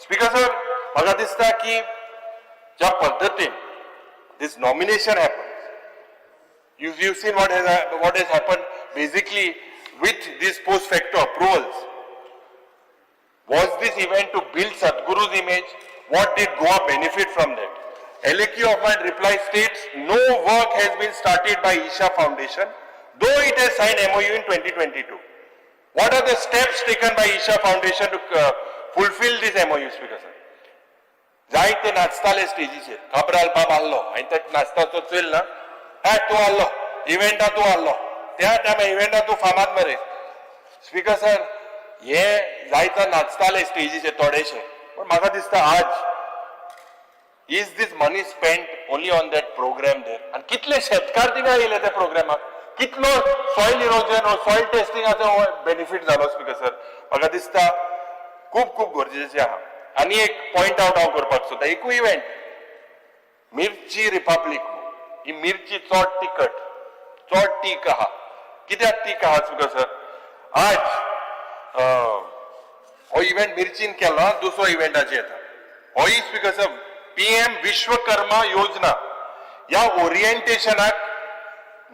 Speaker sir, म्हाका दिसता की ज्या पद्दतीन this nomination happen, you've seen what has happened basically with these post facto approvals. Was this event to build Sadhguru's image? What did Goa benefit from that? LAQ of my reply states no work has been started by Isha Foundation, though it has signed MOU in 2022. What are the steps taken by Isha Foundation to fulfill this MOU, Speaker sir? जायते नाचताले स्टेजीचेर. काब्राल बाब आहलो, हांवें ते नाचता तो चोयल ना. हे तूं आहलो इव्हेंटा, तूं आहलो त्या टायमार इव्हेंटा, तूं फामाद मरे. स्पीकर सर, हे जायते नाचताले स्टेजीचेर थोडेशे, पण म्हाका दिसता आज is this money spent only on that program there? आनी कितले शेतकार थिंगा येयले त्या प्रोग्रामाक? कितलो सॉयल इरोजन, सॉयल टेस्टिंगाचो बेनिफीट जालो? स्पीकर सर, म्हाका दिसता खूब खूब गरजेचें आहा. आनी एक पॉयंट आउट हांव करपाक सोदता. एकूय इव्हेंट, मिरची रिपब्लीक, ही मिरची चड तिखट, चड तीख आहा. कित्याक तीख आहा, स्पीकर सर? आज हो इव्हेंट मिरचीन केलो, दुसरो इव्हेंटाचेर येता. होय स्पीकर सर, पीएम विश्वकर्मा योजना ह्या ओरिएंटेशनाक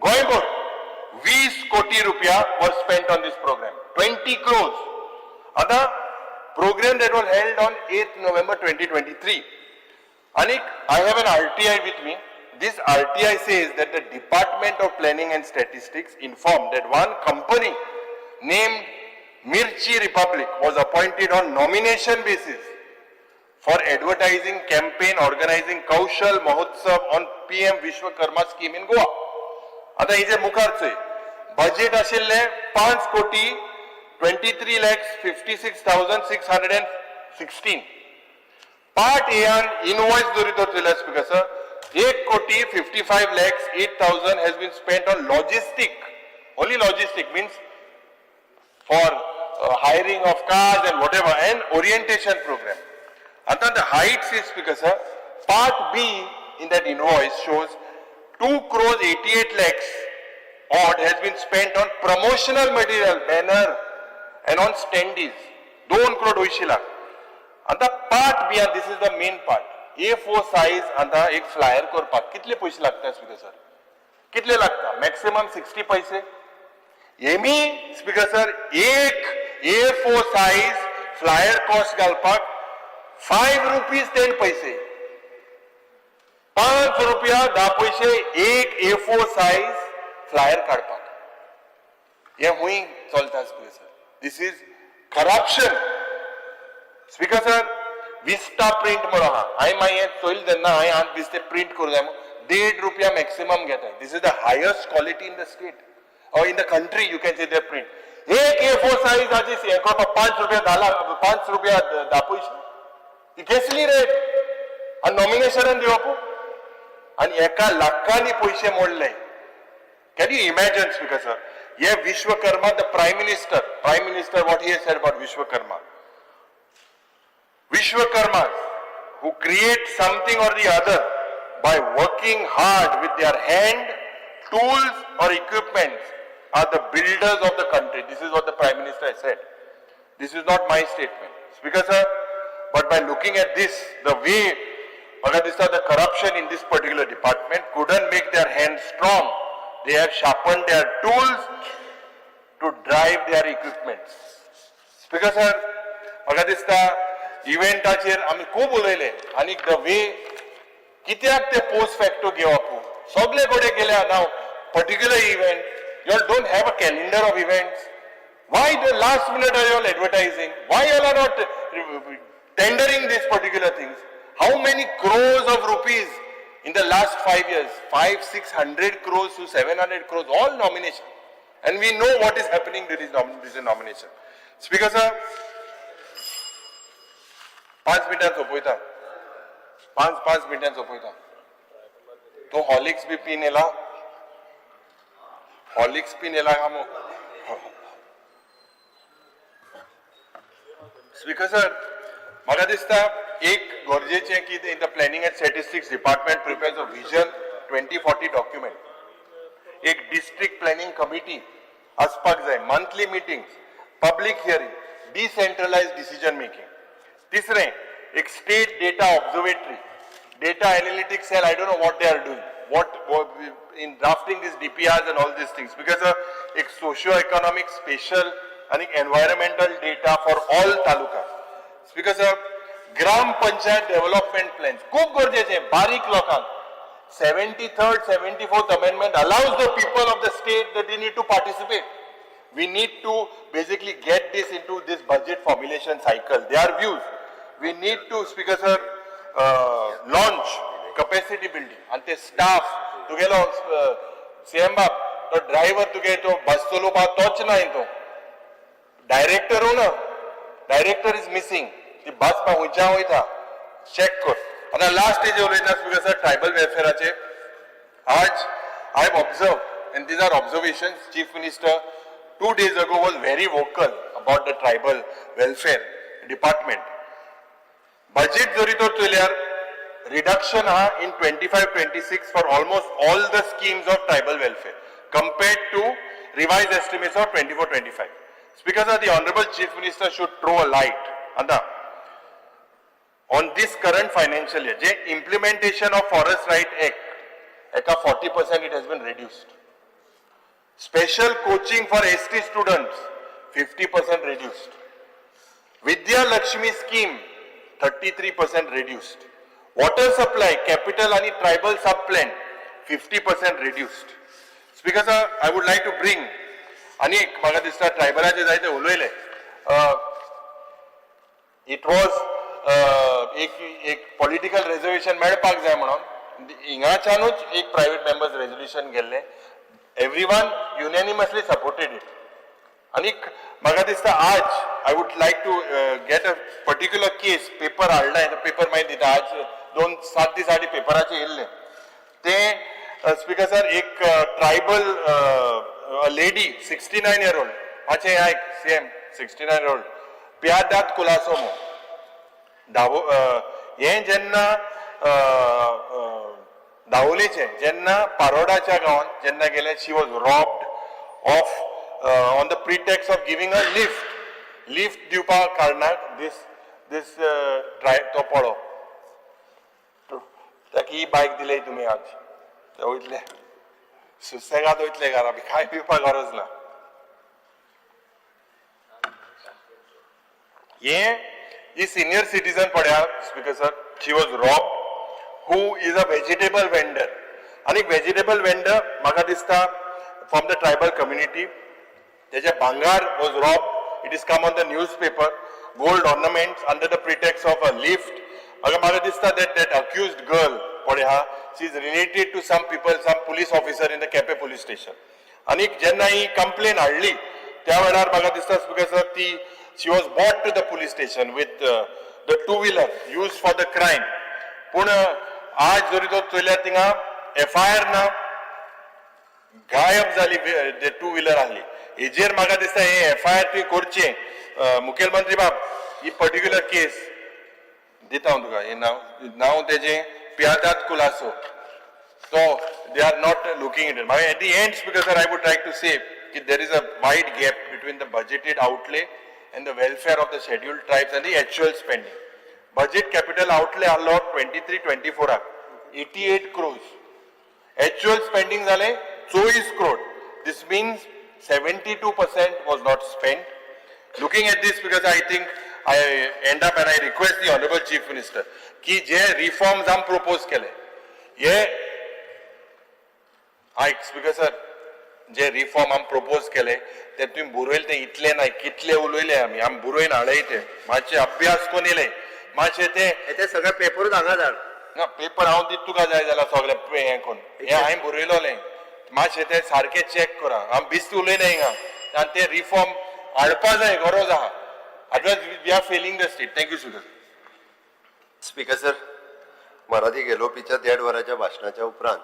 गोंयभर 20 कोटी रुपया were spent on this program, 20 crores. आतां program that was held on 8 November 2023. आणि I have an RTI with me. This RTI says that the Department of Planning and Statistics informed that one company named Mirchi Republic was appointed on nomination basis for advertising campaign organizing Kaushal Mahotsav on PM Vishwakarma scheme in Goa. आता हिजे मुखार चोय, budget आशिल्ले 5 कोटी 23 lakhs 56,616. Part A N invoice जरी तर चोयल्यार, speaker sir, 1 कोटी 55 lakhs 8,000 has been spent on logistic, only logistic means for hiring of cars and whatever and orientation program. And then the heights is, Speaker sir, part B in that invoice shows 2 crores 88 lakhs odd has been spent on promotional material, banner and on standees. 2 crore 80 lakh. आता part B, this is the main part. A4 size आता एक flyer करपाक कितले पयशे लागता, speaker sir? कितले लागता? Maximum 60 पैसे. Amy speaker sir, एक A4 size flyer cost घालपाक 5 रुपीज 10 पैसे. 5 रुपया 10 पयशे एक ए फोर सायज फ्लायर काडपाक. हे हुंय चलता, Speaker sir? This is corruption, Speaker sir. Vista Print म्हणून आहा. हांवें मागीर हें चोयलें तेन्ना हांवें आज दिसते प्रिंट करूं जाय म्हणून 1.5 रुपया मॅक्सिमम घेता. This is the highest quality in the state or in the country, you can say, their print. एक ए फोर सायज हाजी हें करपाक 5 रुपया 10 लाख, 5 रुपया 10 पयशे. ही कसली रेट? आनी नॉमिनेशनान दिवप आनी एका लाखांनी पयशे मोडले. Can you imagine, Speaker sir? हे Vishwakarma, the Prime Minister, what he said about Vishwakarma? Vishwakarmas who create something or the other by working hard with their hand, tools or equipments are the builders of the country. This is what the Prime Minister has said. This is not my statement, Speaker sir, but by looking at this, the way म्हाका दिसता, the corruption in this particular department couldn't make their hands strong. They have sharpened their tools to drive their equipments. Speaker sir, म्हाका दिसता इव्हेंटाचेर आमी खूब उलयले आनी the way कित्याक ते पोस्ट फॅक्टो घेवप सगळे कडेन गेल्या. Now particular event, you all don't have a calendar of events. Why the last minute are you all advertising? Why you are not tendering these particular things? How many crores of rupees in the last 5 years? 5, 600 crores to 700 crores, all nomination. And we know what is happening to this nomination. Speaker sir, पांच मिनटां सोंपयता, पांच पांच मिनटां सोंपयता. तूं Horlicks बी पीन येला? Horlicks पीन येला काय मग? स्पीकर सर, म्हाका दिसता एक गरजेचें की in the Planning and Statistics Department prepares a Vision 2040 document. एक डिस्ट्रिक्ट प्लॅनिंग कमिटी आसपाक जाय, monthly meeting, public hearing, decentralize decision making. तिसरें, एक state data observatory, data analytics cell. I don't know what they are doing, what in drafting this DPRs and all these things, because एक socio economic, special आणि environmental data for all taluka. Speaker sir, gram panchayat development plan खूप गरजेचे बारीक लोकांक. 73rd, 74th Amendment allows the people of the state that they need to participate. We need to basically get this into this budget formulation cycle, their views. We need to, Speaker sir, launch capacity building. आणि ते staff, तुगेलो CM बाब, तो driver तुगे तो बस चलोवपाक तोच ना तो डायरेक्टर ना, डायरेक्टर is missing. ती बस पा खंयच्या वयता चेक कर. आतां लास्ट जे उलयता, स्पीकर सर, ट्रायबल वेलफेअराचे, आज I have observed, and these are observations, Chief Minister 2 days ago was very vocal about the tribal welfare department. Budget जरी तर चोयल्यार रिडक्शन आहा in 25-26 for almost all the schemes of tribal welfare compared to revised estimates of 24-25. Speaker sir, the Honorable Chief Minister should throw a light आता on this current financial year, J implementation of Forest Right Act, एका 40% it has been reduced. Special coaching for ST students, 50% reduced. Vidya Lakshmi scheme, 33% reduced. Water supply, capital आणि tribal sub plan, 50% reduced. Speaker sir, I would like to bring आनी एक म्हाका दिसता ट्रायबलाचे जायते उलयले. It was एक एक पॉलिटिकल रेजर्वेशन मेळपाक जाय म्हणून हिंगाच्यानूच एक प्रायव्हेट मेंबर्स रेजोल्युशन गेल्ले. Everyone unanimously supported it. आनीक म्हाका दिसता आज I would like to get a particular case. Paper हाडला, पेपर मागीर दिता. आज दोन सात दीस आदी पेपराचेर येयल्लें तें. स्पीकर सर, एक tribal lady, 69 year old, मातशें आयक CM, 69 year old पियादाद कुलासो मो धावो हें जेन्ना अ, अ, दावोलेचें जेन्ना पारोडाच्या गांवांत जेन्ना गेले, she was robbed of on the pretext of giving a lift. Lift दिवपा कारणाक दीस दीस ट्राय तो पळो ताका ही बायक दिली तुमी. आज ते वयतले सुसेगाद वयतले घरा, कांय पिवपाक गरज ना. हे ही सिनियर सिटीजन पळया, Speaker sir, she was robbed, who is a vegetable vendor. आनी व्हेजिटेबल वेंडर म्हाका दिसता फ्रॉम the tribal community. तेजे भांगार was robbed. It is come on the newspaper, gold ornaments under the pretext of a lift. म्हाका दिसता that accused girl पळय हा, she is related to some people, some police officer in the Quepem police station. आनी जेन्ना ही complain हाडली त्या वेळार म्हाका दिसता, स्पीकर सर, ती she was brought to the police station with the two wheeler used for the crime. पूण आज जरी तो चोयल्यार थिंगा एफ I R ना, गायब जाली टू व्हिलर आहली. हेजेर म्हाका दिसता हे एफ I R तुवें करचें. मुखेलमंत्री बाब, ही पर्टिक्युलर केस दिता हांव तुका. हे नांव नांव तेजें पियादाद Colaco. So they are not looking at it. At the end, Speaker sir, I would like to say that there is a wide gap between the budgeted outlay and the welfare of the scheduled tribes and the actual spending. Budget capital outlay आहलो 23-24 88 crores. Actual spending जाले 24 crore. This means 72% was not spent. Looking at this, because I think I end up and I request the Honorable Chief Minister की जे reforms आम propose केले हे, आयक speaker sir, जे reform आमी propose केले ते तुमी बरयले ते इतले ना, कितले उलयले आमी, आमी बरोवन हाडय ते, मातशे अभ्यास करून येयले मातशे ते. हे ते सगळे पेपरूच हांगा धाड. ना, पेपर हांव दित तुका जाय जाल्यार सगळे हें करून हें हांवें बरयलोलें. मातशें तें सारकें चॅक करा. हांव बेश्टें उलयना हिंगा. आनी ते रिफॉर्म हाडपा जाय, गरज आहा, otherwise we are failing the state. Thank you, speaker. Speaker sir, Marathi एलओपीच्या देड वराच्या भाशणाच्या उपरांत